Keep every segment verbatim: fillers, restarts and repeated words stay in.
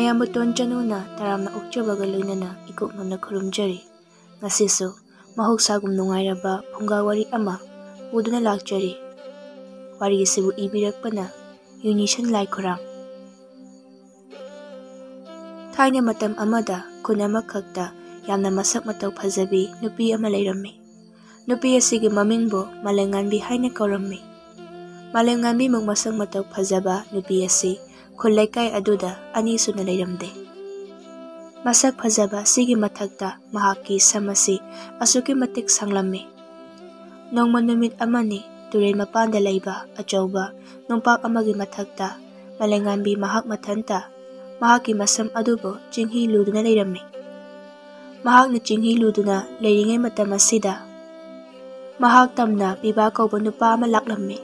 ꯑꯌꯥꯝꯕ ꯇꯣꯟ ꯆꯅꯨꯅ ꯇꯔꯥꯝꯅ ꯑꯣꯛꯆꯕꯒ ꯂꯣꯏꯅꯅ ꯏꯀꯣꯛ ꯅꯣꯟꯅ ꯈꯨꯔꯨꯝꯖꯔꯤ꯫ ꯉꯁꯤꯁꯨ ꯃꯍꯧꯁꯥꯒꯨꯝ ꯅꯨꯡꯉꯥꯏꯔꯕ ꯐꯨꯡꯒꯥ ꯋꯥꯔꯤ ꯑꯃ ꯄꯨꯗꯨꯅ ꯂꯥꯛꯆꯔꯤ꯫ ꯋꯥꯔꯤ ꯑꯁꯤꯕꯨ ꯏꯕꯤꯔꯛꯄꯅ ꯌꯨꯅꯤꯁꯟ ꯂꯥꯏꯈꯨꯔꯥꯝ꯫ ꯊꯥꯏꯅ ꯃꯇꯝ ꯑꯃꯗ ꯈꯨꯟ ꯑꯃꯈꯛꯇ ꯌꯥꯝꯅ ꯃꯁꯛ ꯃꯇꯧ ꯐꯖꯕꯤ ꯅꯨꯄꯤ ꯑꯃ ꯂꯩꯔꯝꯃꯤ꯫ ꯅꯨꯄꯤ ꯑꯁꯤꯒꯤ ꯃꯃꯤꯡꯕꯨ ꯃꯥꯂꯦꯝꯉꯥꯟꯕꯤ ꯍꯥꯏꯅ ꯀꯧꯔꯝꯃꯤ꯫ ꯃꯥꯂꯦꯝꯉꯥꯟꯕꯤꯃꯨꯛ ꯃꯁꯛ ꯃꯇꯧ ꯐꯖꯕ ꯅꯨꯄꯤ ꯑꯁꯤ ꯈꯨꯜ ꯂꯩꯀꯥꯏ ꯑꯗꯨꯗ ꯑꯅꯤ ꯁꯨꯅ ꯂꯩꯔꯝꯗꯦ꯫ ꯃꯁꯛ ꯐꯖꯕ ꯑꯁꯤꯒꯤ ꯃꯊꯛꯇ ꯃꯍꯥꯛꯀꯤ ꯁꯝ ꯑꯁꯤ ꯑꯁꯨꯛꯀꯤ ꯃꯇꯤꯛ ꯁꯥꯡꯂꯝꯃꯤ꯫ ꯅꯣꯡꯃ ꯅꯨꯃꯤꯠ ꯑꯃꯅꯤ ꯇꯨꯔꯦꯜ ꯃꯄꯥꯟꯗ ꯂꯩꯕ ꯑꯆꯧꯕ ꯅꯨꯡꯄꯥꯛ ꯑꯃꯒꯤ ꯃꯊꯛꯇ ꯃꯥꯂꯦꯝꯉꯥꯟꯕꯤ ꯃꯍꯥꯛ ꯃꯊꯟꯇ ꯃꯍꯥꯛꯀꯤ ꯃꯁꯝ ꯑꯗꯨꯕꯨ ꯆꯤꯡꯍꯤ ꯂꯨꯗꯨꯅ ꯂꯩꯔꯝꯃꯤ꯫ ꯃꯍꯥꯛꯅ ꯆꯤꯡꯍꯤ ꯂꯨꯗꯨꯅ ꯂꯩꯔꯤꯉꯩ ꯃꯇꯝ ꯑꯁꯤꯗ ꯃꯍꯥꯛ ꯇꯝꯅ ꯄꯤꯕꯥ ꯀꯧꯕ ꯅꯨꯄꯥ ꯑꯃ ꯂꯥꯛꯂꯝꯃꯤ꯫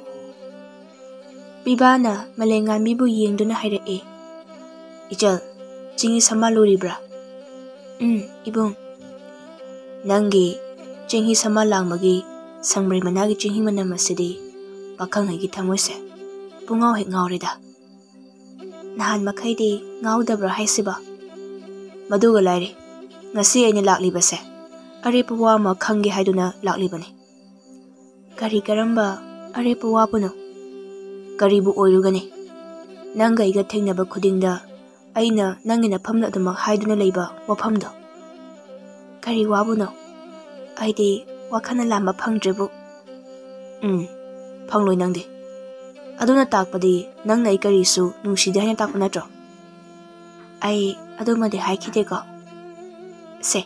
ꯄꯤꯕꯥꯅ ꯃꯥꯂꯦꯝꯉꯥꯟꯕꯤꯕꯨ ꯌꯦꯡꯗꯨꯅ ꯍꯥꯏꯔꯛꯏ, "ꯏꯆꯜ, ꯆꯤꯡꯍꯤ ꯁꯃꯥ ꯂꯨꯔꯤꯕ꯭ꯔꯥ?" "ꯎꯝ, ꯏꯕꯨꯡ꯫" "ꯅꯪꯒꯤ ꯆꯤꯡꯍꯤ ꯁꯃꯥ ꯂꯥꯡꯕꯒꯤ ꯁꯪꯕ꯭ꯔꯩ ꯃꯅꯥꯒꯤ ꯆꯤꯡꯍꯤ ꯃꯅꯝ ꯑꯁꯤꯗꯤ ꯄꯥꯈꯪ ꯑꯩꯒꯤ ꯊꯃꯣꯏꯁꯦ ꯄꯨꯡꯉꯥꯎ ꯍꯦꯛ ꯉꯥꯎꯔꯦꯗ꯫" "ꯅꯍꯥꯟ ꯃꯈꯩꯗꯤ ꯉꯥꯎꯗꯕ꯭ꯔꯣ ꯍꯥꯏꯁꯤꯕꯣ?" "ꯃꯗꯨꯒ ꯂꯥꯏꯔꯤ, ꯉꯁꯤ ꯑꯩꯅ ꯂꯥꯛꯂꯤꯕꯁꯦ ꯑꯔꯦꯞꯄ ꯋꯥ ꯑꯃ ꯈꯪꯒꯦ ꯍꯥꯏꯗꯨꯅ ꯂꯥꯛꯂꯤꯕꯅꯤ꯫" "ꯀꯔꯤ ꯀꯔꯝꯕ ꯑꯔꯦꯞꯄ ꯋꯥꯕꯨꯅꯣ?" "ꯀꯔꯤꯕꯨ ꯑꯣꯏꯔꯨꯒꯅꯤ? ꯅꯪꯒ ꯑꯩꯒ ꯊꯦꯡꯅꯕ ꯈꯨꯗꯤꯡꯗ ꯑꯩꯅ ꯅꯪꯒꯤ ꯅꯐꯝꯗ ꯑꯗꯨꯃꯛ ꯍꯥꯏꯗꯨꯅ ꯂꯩꯕ ꯋꯥꯐꯝꯗꯣ꯫" "ꯀꯔꯤ ꯋꯥꯕꯨꯅꯣ? ꯑꯩꯗꯤ ꯋꯥꯈꯜꯅ ꯂꯥꯝꯕ ꯐꯪꯗ꯭ꯔꯦꯕꯨ꯫" "ꯎꯝ, ꯐꯪꯂꯣꯏ ꯅꯪꯗꯤ꯫ ꯑꯗꯨꯅ ꯇꯥꯛꯄꯗꯤ ꯅꯪꯅ ꯑꯩ ꯀꯔꯤꯁꯨ ꯅꯨꯡꯁꯤꯗꯦ ꯍꯥꯏꯅ ꯇꯥꯛꯄ ꯅꯠꯇ꯭ꯔꯣ?" "ꯑꯩ ꯑꯗꯨꯃꯗꯤ ꯍꯥꯏꯈꯤꯗꯦꯀꯣ꯫" "ꯁꯦ,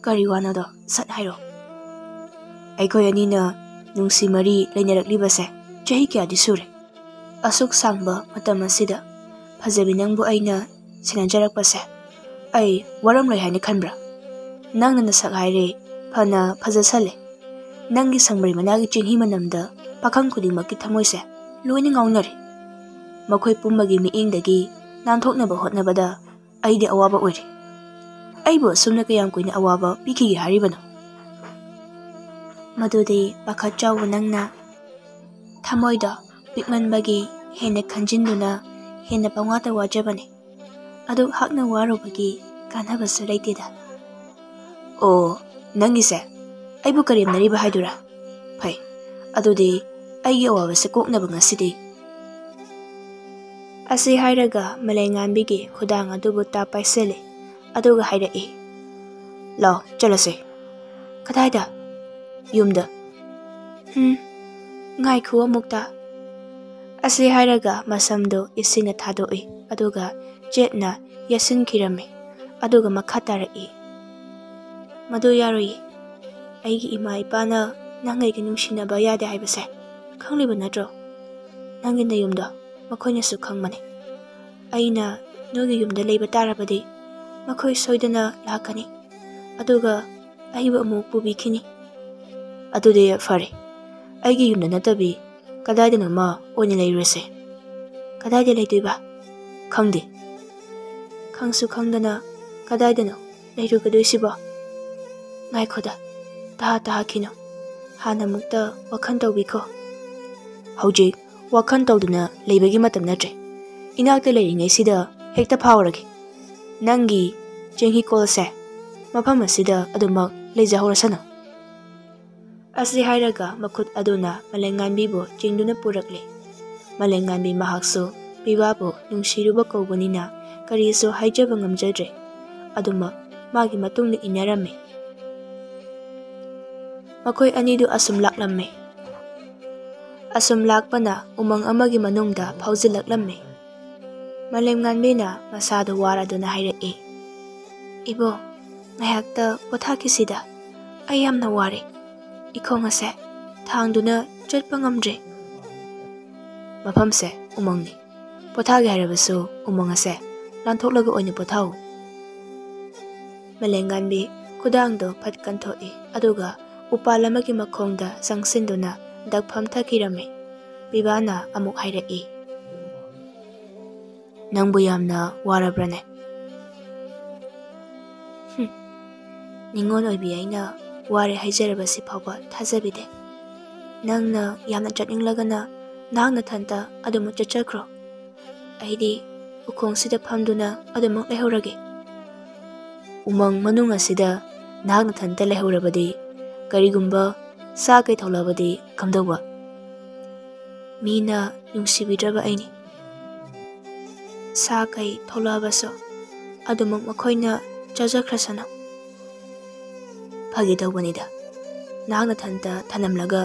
ꯀꯔꯤ ꯋꯥꯅꯣꯗꯣ ꯁꯠ ꯍꯥꯏꯔꯣ꯫" "ꯑꯩꯈꯣꯏ ꯑꯅꯤꯅ ꯅꯨꯡꯁꯤ ꯃꯔꯤ ꯂꯩꯅꯔꯛꯂꯤꯕꯁꯦ ꯆꯍꯤ ꯀꯌꯥꯗꯤ ꯁꯨꯔꯦ꯫ ꯑꯁꯨꯛ ꯁꯥꯡꯕ ꯃꯇꯝ ꯑꯁꯤꯗ ꯐꯖꯕꯤ ꯅꯪꯕꯨ ꯑꯩꯅ ꯁꯦꯟꯅꯖꯔꯛꯄꯁꯦ ꯑꯩ ꯋꯥꯔꯝꯂꯣꯏ ꯍꯥꯏꯅ ꯈꯟꯕ꯭ꯔꯥ? ꯅꯪꯅ ꯅꯁꯛ ꯍꯥꯏꯔꯦ ꯐꯅ ꯐꯖꯁꯜꯂꯦ꯫ ꯅꯪꯒꯤ ꯁꯪꯕ꯭ꯔꯩ ꯃꯅꯥꯒꯤ ꯆꯤꯡꯍꯤ ꯃꯅꯝꯗ ꯄꯥꯈꯪ ꯈꯨꯗꯤꯡꯃꯛꯀꯤ ꯊꯃꯣꯏꯁꯦ ꯂꯣꯏꯅ ꯉꯥꯎꯅꯔꯦ꯫ ꯃꯈꯣꯏ ꯄꯨꯝꯕꯒꯤ ꯃꯤꯠꯌꯦꯡꯗꯒꯤ ꯅꯥꯟꯊꯣꯛꯅꯕ ꯍꯣꯠꯅꯕꯗ ꯑꯩꯗꯤ ꯑꯋꯥꯕ ꯑꯣꯏꯔꯦ꯫ ꯑꯩꯕꯨ ꯑꯁꯨꯝꯅ ꯀꯌꯥꯝ ꯀꯨꯏꯅ ꯑꯋꯥꯕ ꯄꯤꯈꯤꯒꯦ ꯍꯥꯏꯔꯤꯕꯅꯣ?" "ꯃꯗꯨꯗꯤ ꯄꯥꯈꯠ ꯆꯥꯎꯕ ꯅꯪꯅ ꯊꯃꯣꯏꯗꯣ ꯄꯤꯛꯃꯟꯕꯒꯤ ꯍꯦꯟꯅ ꯈꯟꯖꯤꯟꯗꯨꯅ ꯍꯦꯟꯅ ꯄꯪꯋꯥꯇ ꯋꯥꯖꯕꯅꯤ꯫ ꯑꯗꯨꯛ ꯍꯥꯛꯅ ꯋꯥꯔꯨꯕꯒꯤ ꯀꯥꯟꯅꯕꯁꯨ ꯂꯩꯇꯦꯗ꯫ ꯑꯣ, ꯅꯪꯒꯤꯁꯦ ꯑꯩꯕꯨ ꯀꯔꯦꯝꯅꯔꯤꯕ ꯍꯥꯏꯗꯨꯔꯥ? ꯐꯩ, ꯑꯗꯨꯗꯤ ꯑꯩꯒꯤ ꯑꯋꯥꯕꯁꯦ ꯀꯣꯛꯅꯕ ꯉꯁꯤꯗꯤ꯫ ꯑꯁꯤ ꯍꯥꯏꯔꯒ ꯃꯂꯩꯉꯥꯟꯕꯤꯒꯤ ꯈꯨꯗꯥꯡ ꯑꯗꯨꯕꯨ ꯇꯥꯞ ꯄꯥꯏꯁꯤꯜꯂꯤ, ꯑꯗꯨꯒ ꯍꯥꯏꯔꯛꯏ, "ꯂꯥꯎ, ꯆꯠꯂꯁꯦ"꯫ "ꯀꯗꯥꯏꯗ?" "ꯌꯨꯝꯗ"꯫ "ꯍꯨꯝ, ꯉꯥꯏꯈꯣ ꯑꯃꯨꯛꯇ"꯫ ꯑꯁꯤ ꯍꯥꯏꯔꯒ ꯃꯁꯝꯗꯨ ꯏꯁꯤꯡꯅ ꯊꯥꯗꯣꯛꯏ, ꯑꯗꯨꯒ ꯆꯦꯠꯅ ꯌꯦꯠꯁꯤꯟꯈꯤꯔꯝꯃꯤ, ꯑꯗꯨꯒ ꯃꯈꯥ ꯇꯥꯔꯛꯏ, "ꯃꯗꯨ ꯌꯥꯔꯣꯏꯌꯦ꯫ ꯑꯩꯒꯤ ꯏꯃꯥ ꯏꯄꯥꯅ ꯅꯪ ꯑꯩꯒ ꯅꯨꯡꯁꯤꯅꯕ ꯌꯥꯗꯦ ꯍꯥꯏꯕꯁꯦ ꯈꯪꯂꯤꯕ ꯅꯠꯇ꯭ꯔꯣ? ꯅꯪꯒꯤ ꯅꯌꯨꯝꯗꯣ ꯃꯈꯣꯏꯅꯁꯨ ꯈꯪꯕꯅꯤ꯫ ꯑꯩꯅ ꯅꯣꯏꯒꯤ ꯌꯨꯝꯗ ꯂꯩꯕ ꯇꯥꯔꯕꯗꯤ ꯃꯈꯣꯏ ꯁꯣꯏꯗꯅ ꯂꯥꯛꯀꯅꯤ, ꯑꯗꯨꯒ ꯑꯩꯕꯨ ꯑꯃꯨꯛ ꯄꯨꯕꯤꯈꯤꯅꯤ"꯫ "ꯑꯗꯨꯗꯤ ꯐꯔꯦ, ꯑꯩꯒꯤ ꯌꯨꯝꯗ ꯅꯠꯇꯕꯤ ꯀꯗꯥꯏꯗꯅꯣꯃ ꯑꯣꯏꯅ ꯂꯩꯔꯨꯔꯁꯦ"꯫ "ꯀꯗꯥꯏꯗ ꯂꯩꯗꯣꯏꯕ?" "ꯈꯪꯗꯦ"꯫ "ꯈꯪꯁꯨ ꯈꯪꯗꯅ ꯀꯗꯥꯏꯗꯅꯣ ꯂꯩꯔꯨꯒꯗꯣꯏꯁꯤꯕꯣ? ꯉꯥꯏꯈꯣꯗ, ꯇꯍꯥ ꯇꯍꯥꯈꯤꯅꯣ, ꯍꯥꯟꯅ ꯑꯃꯨꯛꯇ ꯋꯥꯈꯜ ꯇꯧꯕꯤꯈꯣ"꯫ "ꯍꯧꯖꯤꯛ ꯋꯥꯈꯜ ꯇꯧꯗꯨꯅ ꯂꯩꯕꯒꯤ ꯃꯇꯝ ꯅꯠꯇ꯭ꯔꯦ꯫ ꯏꯅꯥꯛꯇ ꯂꯩꯔꯤꯉꯩꯁꯤꯗ ꯍꯦꯛꯇ ꯐꯥꯎꯔꯒꯦ꯫ ꯅꯪꯒꯤ ꯆꯦꯡꯍꯤꯀꯣꯜꯁꯦ ꯃꯐꯝ ꯑꯁꯤꯗ ꯑꯗꯨꯃꯛ ꯂꯩꯖꯍꯧꯔꯁꯅꯨ"꯫ ꯑꯁꯤ ꯍꯥꯏꯔꯒ ꯃꯈꯨꯠ ꯑꯗꯨꯅ ꯃꯂꯩꯉꯥꯟꯕꯤꯕꯨ ꯆꯤꯡꯗꯨꯅ ꯄꯨꯔꯛꯂꯦ꯫ ꯃꯂꯩꯉꯥꯟꯕꯤ ꯃꯍꯥꯛꯁꯨ ꯄꯤꯕꯥꯕꯨ ꯅꯨꯡꯁꯤꯔꯨꯕ ꯀꯧꯕꯅꯤꯅ ꯀꯔꯤꯁꯨ ꯍꯥꯏꯖꯕ ꯉꯝꯖꯗ꯭ꯔꯦ꯫ ꯑꯗꯨꯃꯛ ꯃꯥꯒꯤ ꯃꯇꯨꯡꯗ ꯏꯟꯅꯔꯝꯃꯤ꯫ ꯃꯈꯣꯏ ꯑꯅꯤꯗꯨ ꯑꯁꯨꯝ ꯂꯥꯛꯂꯝꯃꯤ꯫ ꯑꯁꯨꯝ ꯂꯥꯛꯄꯅ ꯎꯃꯪ ꯑꯃꯒꯤ ꯃꯅꯨꯡꯗ ꯐꯥꯎꯖꯤꯜꯂꯛꯂꯝꯃꯤ꯫ ꯃꯂꯩꯉꯥꯟꯕꯤꯅ ꯃꯁꯥꯗꯨ ꯋꯥꯔꯗꯨꯅ ꯍꯥꯏꯔꯛꯏ, "ꯏꯕꯣ, ꯉꯥꯏꯍꯥꯛꯇ ꯄꯣꯊꯥꯈꯤꯁꯤꯗ, ꯑꯩ ꯌꯥꯝꯅ ꯋꯥꯔꯦ꯫ ꯏꯈꯣꯡ ꯑꯁꯦ ꯊꯥꯡꯗꯨꯅ ꯆꯠꯄ ꯉꯝꯗ꯭ꯔꯦ"꯫ ꯃꯐꯝꯁꯦ ꯎꯃꯪꯅꯤ꯫ ꯄꯣꯊꯥꯒꯦ ꯍꯥꯏꯔꯕꯁꯨ ꯎꯃꯪ ꯑꯁꯦ ꯂꯥꯟꯊꯣꯛꯂꯒ ꯑꯣꯏꯅ ꯄꯣꯊꯥꯎ꯫ ꯃꯂꯦꯡꯒꯥꯟꯕꯤ ꯈꯨꯗꯥꯡꯗꯣ ꯐꯠ ꯀꯟꯊꯣꯛꯏ, ꯑꯗꯨꯒ ꯎꯄꯥꯜ ꯑꯃꯒꯤ ꯃꯈꯣꯡꯗ ꯆꯪꯁꯤꯟꯗꯨꯅ ꯗꯛ ꯐꯝꯊꯈꯤꯔꯝꯃꯤ꯫ ꯄꯤꯕꯥꯅ ꯑꯃꯨꯛ ꯍꯥꯏꯔꯛꯏ, "ꯅꯪꯕꯨ ꯌꯥꯝꯅ ꯋꯥꯔꯕ꯭ꯔꯅꯦ?" "ꯍꯨꯝ, ꯅꯤꯉꯣꯜ ꯑꯣꯏꯕꯤ ꯑꯩꯅ ꯋꯥꯔꯦ ꯍꯥꯏꯖꯔꯕꯁꯤ ꯐꯥꯎꯕ ꯊꯥꯖꯕꯤꯗꯦ꯫ ꯅꯪꯅ ꯌꯥꯝꯅ ꯆꯠꯅꯤꯡꯂꯒꯅ ꯅꯍꯥꯛ ꯅꯊꯟꯇ ꯑꯗꯨꯃꯛ ꯆꯠꯆꯈ꯭ꯔꯣ꯫ ꯑꯩꯗꯤ ꯎꯈꯣꯡꯁꯤꯗ ꯐꯝꯗꯨꯅ ꯑꯗꯨꯃꯛ ꯂꯩꯍꯧꯔꯒꯦ꯫ ꯎꯃꯪ ꯃꯅꯨꯡ ꯑꯁꯤꯗ ꯅꯍꯥꯛ ꯅꯊꯟꯇ ꯂꯩꯍꯧꯔꯕꯗꯤ, ꯀꯔꯤꯒꯨꯝꯕ ꯁꯥ ꯀꯩ ꯊꯣꯛꯂꯛꯑꯕꯗꯤ ꯀꯝꯗꯧꯕ? ꯃꯤꯅ ꯅꯨꯡꯁꯤꯕꯤꯗ꯭ꯔꯕ ꯑꯩꯅꯤ꯫ ꯁꯥ ꯀꯩ ꯊꯣꯛꯂꯛꯑꯕꯁꯨ ꯑꯗꯨꯃꯛ ꯃꯈꯣꯏꯅ ꯆꯥꯖꯈ꯭ꯔꯁꯅꯨ꯫ ꯐꯥꯒꯤ ꯇꯧꯕꯅꯤꯗ꯫ ꯅꯍꯥꯛ ꯅꯊꯟꯇ ꯊꯅꯝꯂꯒ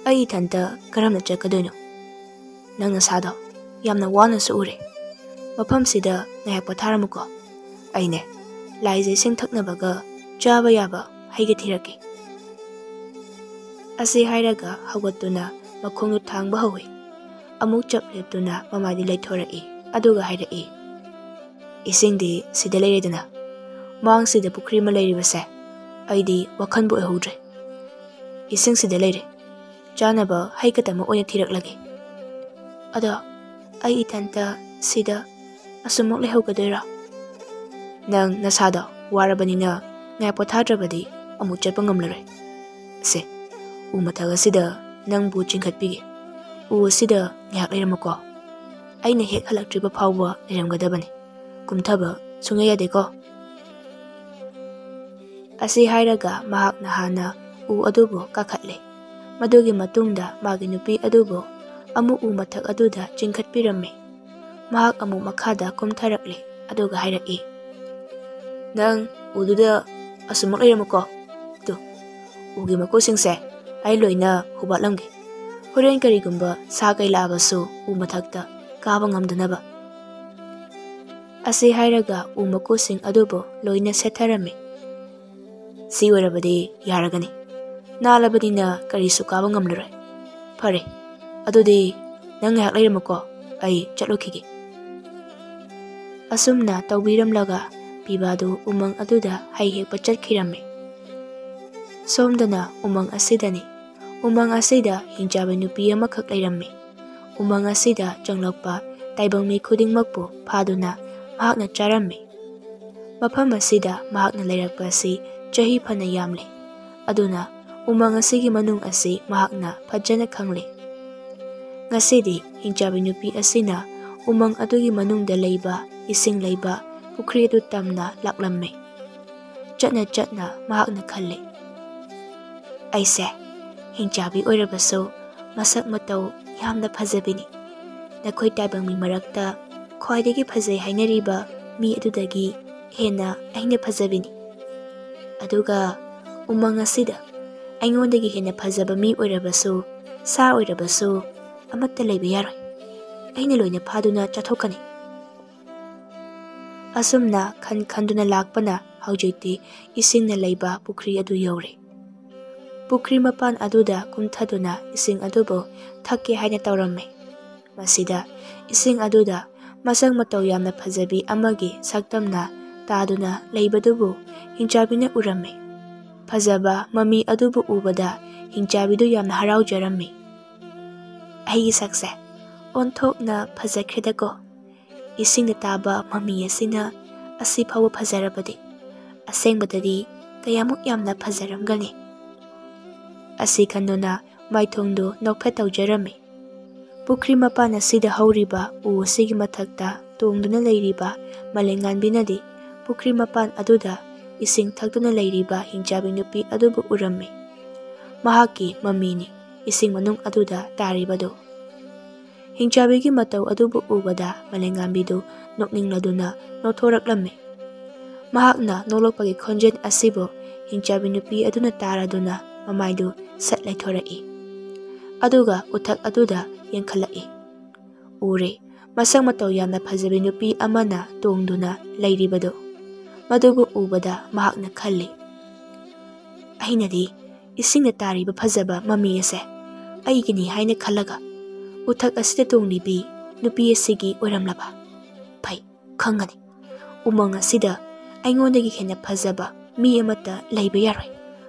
ꯑꯩ ꯏꯊꯟꯇ ꯀꯔꯝꯅ ꯆꯠꯀꯗꯣꯏꯅꯣ? ꯅꯪ ꯅꯁꯥꯗꯣ ꯌꯥꯝꯅ ꯋꯥꯅꯁꯨ ꯎꯔꯦ꯫ ꯃꯐꯝꯁꯤꯗ ꯉꯥꯏꯍꯥꯛ ꯄꯣꯊꯥꯔꯝꯃꯨꯀꯣ꯫ ꯑꯩꯅꯦ, ꯂꯥꯏꯖꯩꯁꯤꯡ ꯊꯛꯅꯕꯒ ꯆꯥꯕ ꯌꯥꯕ ꯍꯩꯒ ꯊꯤꯔꯛꯀꯦ꯫ ꯑꯁꯤ ꯍꯥꯏꯔꯒ ꯍꯧꯒꯠꯇꯨꯅ ꯃꯈꯣꯡꯗꯨ ꯊꯥꯡꯕ ꯍꯧꯏ꯫ ꯑꯃꯨꯛ ꯆꯞ ꯂꯦꯞꯇꯨꯅ ꯃꯃꯥꯏꯗꯨ ꯂꯩꯊꯣꯔꯛꯏ, ꯑꯗꯨꯒ ꯍꯥꯏꯔꯛꯏ, "ꯏꯁꯤꯡꯗꯤ ꯁꯤꯗ ꯂꯩꯔꯦꯗꯅ, ꯃꯥꯡꯁꯤꯗ ꯄꯨꯈ꯭ꯔꯤ ꯑꯃ ꯂꯩꯔꯤꯕꯁꯦ, ꯑꯩꯗꯤ ꯋꯥꯈꯜꯕꯨ ꯑꯣꯏꯍꯧꯗ꯭ꯔꯦ꯫ ꯏꯁꯤꯡ ꯁꯤꯗ ꯂꯩꯔꯦ, ꯆꯥꯅꯕ ꯍꯩ ꯈꯛꯇꯃꯛ ꯑꯣꯏꯅ ꯊꯤꯔꯛꯂꯒꯦ꯫ ꯑꯗꯣ ꯑꯩ ꯏꯊꯟꯇ ꯁꯤꯗ ꯑꯁꯨꯃꯛ ꯂꯩꯍꯧꯒꯗꯣꯏꯔꯣ? ꯅꯪ ꯅꯁꯥꯗꯣ ꯋꯥꯔꯕꯅꯤꯅ ꯉꯥꯏꯍꯥꯛ ꯄꯣꯊꯥꯗ꯭ꯔꯕꯗꯤ ꯑꯃꯨꯛ ꯆꯠꯄ ꯉꯝꯂꯔꯣꯏ꯫ ꯁꯦ, ꯎ ꯃꯊꯛ ꯑꯁꯤꯗ ꯅꯪꯕꯨ ꯆꯤꯡꯈꯠꯄꯤꯒꯦ꯫ ꯎ ꯑꯁꯤꯗ ꯉꯥꯏꯍꯥꯛ ꯂꯩꯔꯝꯃꯨꯀꯣ꯫ ꯑꯩꯅ ꯍꯦꯛ ꯍꯜꯂꯛꯇ꯭ꯔꯤꯕ ꯐꯥꯎꯕ ꯂꯩꯔꯝꯒꯗꯕꯅꯤ꯫ ꯀꯨꯝꯊꯕ ꯁꯨꯡꯌꯥ ꯌꯥꯗꯦꯀꯣ꯫" ꯑꯁꯤ ꯍꯥꯏꯔꯒ ꯃꯍꯥꯛꯅ ꯍꯥꯟꯅ ꯎ ꯑꯗꯨꯕꯨ ꯀꯥꯈꯠꯂꯦ꯫ ꯃꯗꯨꯒꯤ ꯃꯇꯨꯡꯗ ꯃꯥꯒꯤ ꯅꯨꯄꯤ ꯑꯗꯨꯕꯨ ꯑꯃꯨꯛ ꯎ ꯃꯊꯛ ꯑꯗꯨꯗ ꯆꯤꯡꯈꯠꯄꯤꯔꯝꯃꯤ꯫ ꯃꯍꯥꯛ ꯑꯃꯨꯛ ꯃꯈꯥꯗ ꯀꯨꯝꯊꯔꯛꯂꯦ, ꯑꯗꯨꯒ ꯍꯥꯏꯔꯛꯏ, "ꯅꯪ ꯎꯗꯨꯗ ꯑꯁꯨꯃꯛ ꯂꯩꯔꯝꯃꯨꯀꯣ꯫ ꯇꯨ, ꯎꯒꯤ ꯃꯀꯨꯁꯤꯡꯁꯦ ꯑꯩ ꯂꯣꯏꯅ ꯍꯨꯕꯥꯠꯂꯝꯒꯦ꯫ ꯍꯣꯔꯦꯟ ꯀꯔꯤꯒꯨꯝꯕ ꯁꯥ ꯀꯩ ꯂꯥꯛꯑꯕꯁꯨ ꯎ ꯃꯊꯛꯇ ꯀꯥꯕ ꯉꯝꯗꯅꯕ꯫" ꯑꯁꯤ ꯍꯥꯏꯔꯒ ꯎ ꯃꯀꯨꯁꯤꯡ ꯑꯗꯨꯕꯨ ꯂꯣꯏꯅ ꯁꯦꯠꯊꯔꯝꯃꯤ꯫ "ꯁꯤ ꯑꯣꯏꯔꯕꯗꯤ ꯌꯥꯔꯒꯅꯤ꯫ ꯅꯥꯜꯂꯕꯅꯤꯅ ꯀꯔꯤꯁꯨ ꯀꯥꯕ ꯉꯝꯂꯔꯣꯏ꯫ ꯐꯔꯦ, ꯑꯗꯨꯗꯤ ꯅꯪ ꯉꯥꯏꯍꯥꯛ ꯂꯩꯔꯝꯃꯨꯀꯣ, ꯑꯩ ꯆꯠꯂꯨꯈꯤꯒꯦ꯫" ꯑꯁꯨꯝꯅ ꯇꯧꯕꯤꯔꯝꯂꯒ ꯄꯤꯕꯥꯗꯨ ꯎꯃꯪ ꯑꯗꯨꯗ ꯍꯩ ꯍꯦꯛꯄ ꯆꯠꯈꯤꯔꯝꯃꯤ꯫ ꯁꯣꯝꯗꯅ ꯎꯃꯪ ꯑꯁꯤꯗꯅꯤ꯫ ꯎꯃꯪ ꯑꯁꯤꯗ ꯍꯤꯡꯆꯥꯕꯤ ꯅꯨꯄꯤ ꯑꯃꯈꯛ ꯂꯩꯔꯝꯃꯤ꯫ ꯎꯃꯪ ꯑꯁꯤꯗ ꯆꯪꯂꯛꯄ ꯇꯥꯏꯕꯪ ꯃꯤ ꯈꯨꯗꯤꯡꯃꯛꯄꯨ ꯐꯥꯗꯨꯅ ꯃꯍꯥꯛꯅ ꯆꯥꯔꯝꯃꯤ꯫ ꯃꯐꯝ ꯑꯁꯤꯗ ꯃꯍꯥꯛꯅ ꯂꯩꯔꯛꯄ ꯑꯁꯤ ꯆꯍꯤ ꯐꯅ ꯌꯥꯝꯂꯦ꯫ ꯑꯗꯨꯅ ꯎꯃꯪ ꯑꯁꯤꯒꯤ ꯃꯅꯨꯡ ꯑꯁꯤ ꯃꯍꯥꯛꯅ ꯐꯖꯅ ꯈꯪꯂꯦ꯫ ꯉꯁꯤꯗꯤ ꯍꯤꯡꯆꯥꯕꯤ ꯅꯨꯄꯤ ꯑꯁꯤꯅ ꯎꯃꯪ ꯑꯗꯨꯒꯤ ꯃꯅꯨꯡꯗ ꯂꯩꯕ ꯏꯁꯤꯡ ꯂꯩꯕ ꯄꯨꯈ꯭ꯔꯤ ꯑꯗꯨ ꯇꯝꯅ ꯂꯥꯛꯂꯝꯃꯤ꯫ ꯆꯠꯅ ꯆꯠꯅ ꯃꯍꯥꯛꯅ ꯈꯜꯂꯤ, "ꯑꯩꯁꯦ ꯍꯤꯡꯆꯥꯕꯤ ꯑꯣꯏꯔꯕꯁꯨ ꯃꯁꯛ ꯃꯇꯧ ꯌꯥꯝꯅ ꯐꯖꯕꯤꯅꯤ꯫ ꯅꯈꯣꯏ ꯇꯥꯏꯕꯪ ꯃꯤ ꯃꯔꯛꯇ ꯈ꯭ꯋꯥꯏꯗꯒꯤ ꯐꯖꯩ ꯍꯥꯏꯅꯔꯤꯕ ꯃꯤ ꯑꯗꯨꯗꯒꯤ ꯍꯦꯟꯅ ꯑꯩꯅ ꯐꯖꯕꯤꯅꯤ꯫ ꯑꯗꯨꯒ ꯎꯃꯪ ꯑꯁꯤꯗ ꯑꯩꯉꯣꯟꯗꯒꯤ ꯍꯦꯟꯅ ꯐꯖꯕ ꯃꯤ ꯑꯣꯏꯔꯕꯁꯨ, ꯁꯥ ꯑꯣꯏꯔꯕꯁꯨ ꯑꯃꯠꯇ ꯂꯩꯕ ꯌꯥꯔꯣꯏ꯫ ꯑꯩꯅ ꯂꯣꯏꯅ ꯐꯥꯗꯨꯅ ꯆꯥꯊꯣꯛꯀꯅꯤ"꯫ ꯑꯁꯨꯝꯅ ꯈꯟ ꯈꯟꯗꯨꯅ ꯂꯥꯛꯄꯅ ꯍꯧꯖꯤꯛꯇꯤ ꯏꯁꯤꯡꯅ ꯂꯩꯕ ꯄꯨꯈ꯭ꯔꯤ ꯑꯗꯨ ꯌꯧꯔꯦ꯫ ꯄꯨꯈ꯭ꯔꯤ ꯃꯄꯥꯟ ꯑꯗꯨꯗ ꯀꯨꯝꯊꯗꯨꯅ ꯏꯁꯤꯡ ꯑꯗꯨꯕꯨ ꯊꯛꯀꯦ ꯍꯥꯏꯅ ꯇꯧꯔꯝꯃꯤ꯫ ꯃꯁꯤꯗ ꯏꯁꯤꯡ ꯑꯗꯨꯗ ꯃꯁꯛ ꯃꯇꯧ ꯌꯥꯝꯅ ꯐꯖꯕꯤ ꯑꯃꯒꯤ ꯁꯛꯇꯝꯅ ꯇꯥꯗꯨꯅ ꯂꯩꯕꯗꯨꯕꯨ ꯍꯤꯡꯆꯥꯕꯤꯅ ꯎꯔꯝꯃꯤ꯫ ꯐꯖꯕ ꯃꯃꯤ ꯑꯗꯨꯕꯨ ꯎꯕꯗ ꯍꯤꯡꯆꯥꯕꯤꯗꯨ ꯌꯥꯝꯅ ꯍꯔꯥꯎꯖꯔꯝꯃꯤ꯫ "ꯑꯩꯒꯤ ꯁꯛꯁꯦ ꯑꯣꯟꯊꯣꯛꯅ ꯐꯖꯈ꯭ꯔꯦꯗꯀꯣ꯫ ꯏꯁꯤꯡꯗ ꯇꯥꯕ ꯃꯃꯤ ꯑꯁꯤꯅ ꯑꯁꯤ ꯐꯥꯎꯕ ꯐꯖꯔꯕꯗꯤ ꯑꯁꯦꯡꯕꯗꯗꯤ ꯀꯌꯥꯃꯨꯛ ꯌꯥꯝꯅ ꯐꯖꯔꯝꯒꯅꯤ?" ꯑꯁꯤ ꯈꯟꯗꯨꯅ ꯃꯥꯏꯊꯣꯡꯗꯨ ꯅꯣꯛꯐꯦꯠ ꯇꯧꯖꯔꯝꯃꯤ꯫ ꯄꯨꯈ꯭ꯔꯤ ꯃꯄꯥꯟ ꯑꯁꯤꯗ ꯍꯧꯔꯤꯕ ꯎ ꯑꯁꯤꯒꯤ ꯃꯊꯛꯇ ꯇꯣꯡꯗꯨꯅ ꯂꯩꯔꯤꯕ ꯃꯂꯦꯝꯉꯥꯟꯕꯤꯅꯗꯤ ꯄꯨꯈ꯭ꯔꯤ ꯃꯄꯥꯟ ꯑꯗꯨꯗ ꯏꯁꯤꯡ ꯊꯛꯇꯨꯅ ꯂꯩꯔꯤꯕ ꯍꯤꯡꯆꯥꯕꯤ ꯅꯨꯄꯤ ꯑꯗꯨꯕꯨ ꯎꯔꯝꯃꯤ꯫ ꯃꯍꯥꯛꯀꯤ ꯃꯃꯤꯅꯤ ꯏꯁꯤꯡ ꯃꯅꯨꯡ ꯑꯗꯨꯗ ꯇꯥꯔꯤꯕꯗꯨ꯫ ꯍꯤꯡꯆꯥꯕꯤꯒꯤ ꯃꯇꯧ ꯑꯗꯨꯕꯨ ꯎꯕꯗ ꯃꯂꯦꯝꯉꯥꯟꯕꯤꯗꯨ ꯅꯣꯛꯅꯤꯡꯂꯗꯨꯅ ꯅꯣꯛꯊꯣꯔꯛꯂꯝꯃꯤ꯫ ꯃꯍꯥꯛꯅ ꯅꯣꯛꯂꯛꯄꯒꯤ ꯈꯣꯟꯖꯦꯜ ꯑꯁꯤꯕꯨ ꯍꯤꯡꯆꯥꯕꯤ ꯅꯨꯄꯤ ꯑꯗꯨꯅ ꯇꯥꯔꯗꯨꯅ ꯃꯃꯥꯏꯗꯨ ꯁꯠ ꯂꯩꯊꯣꯔꯛꯏ꯫ ꯑꯗꯨꯒ ꯎꯊꯛ ꯑꯗꯨꯗ ꯌꯦꯡꯈꯠꯂꯛꯏ꯫ ꯎꯔꯦ, ꯃꯁꯛ ꯃꯇꯧ ꯌꯥꯝꯅ ꯐꯖꯕꯤ ꯅꯨꯄꯤ ꯑꯃꯅ ꯇꯣꯡꯗꯨꯅ ꯂꯩꯔꯤꯕꯗꯨ꯫ ꯃꯗꯨꯕꯨ ꯎꯕꯗ ꯃꯍꯥꯛꯅ ꯈꯜꯂꯤ, "ꯑꯩꯅꯗꯤ ꯏꯁꯤꯡꯗ ꯇꯥꯔꯤꯕ ꯐꯖꯕ ꯃꯃꯤ ꯑꯁꯦ ꯑꯩꯒꯤꯅꯤ ꯍꯥꯏꯅ ꯈꯜꯂꯒ ꯎꯊꯛ ꯑꯁꯤꯗ ꯇꯣꯡꯂꯤꯕꯤ ꯅꯨꯄꯤ ꯑꯁꯤꯒꯤ ꯑꯣꯏꯔꯝꯂꯕ? ꯐꯩ, ꯈꯪꯒꯅꯤ꯫ ꯎꯃꯪ ꯑꯁꯤꯗ ꯑꯩꯉꯣꯟꯗꯒꯤ ꯍꯦꯟꯅ ꯐꯖꯕ ꯃꯤ ꯑꯃꯠꯇ ꯂꯩꯕ ꯌꯥꯔꯣꯏ꯫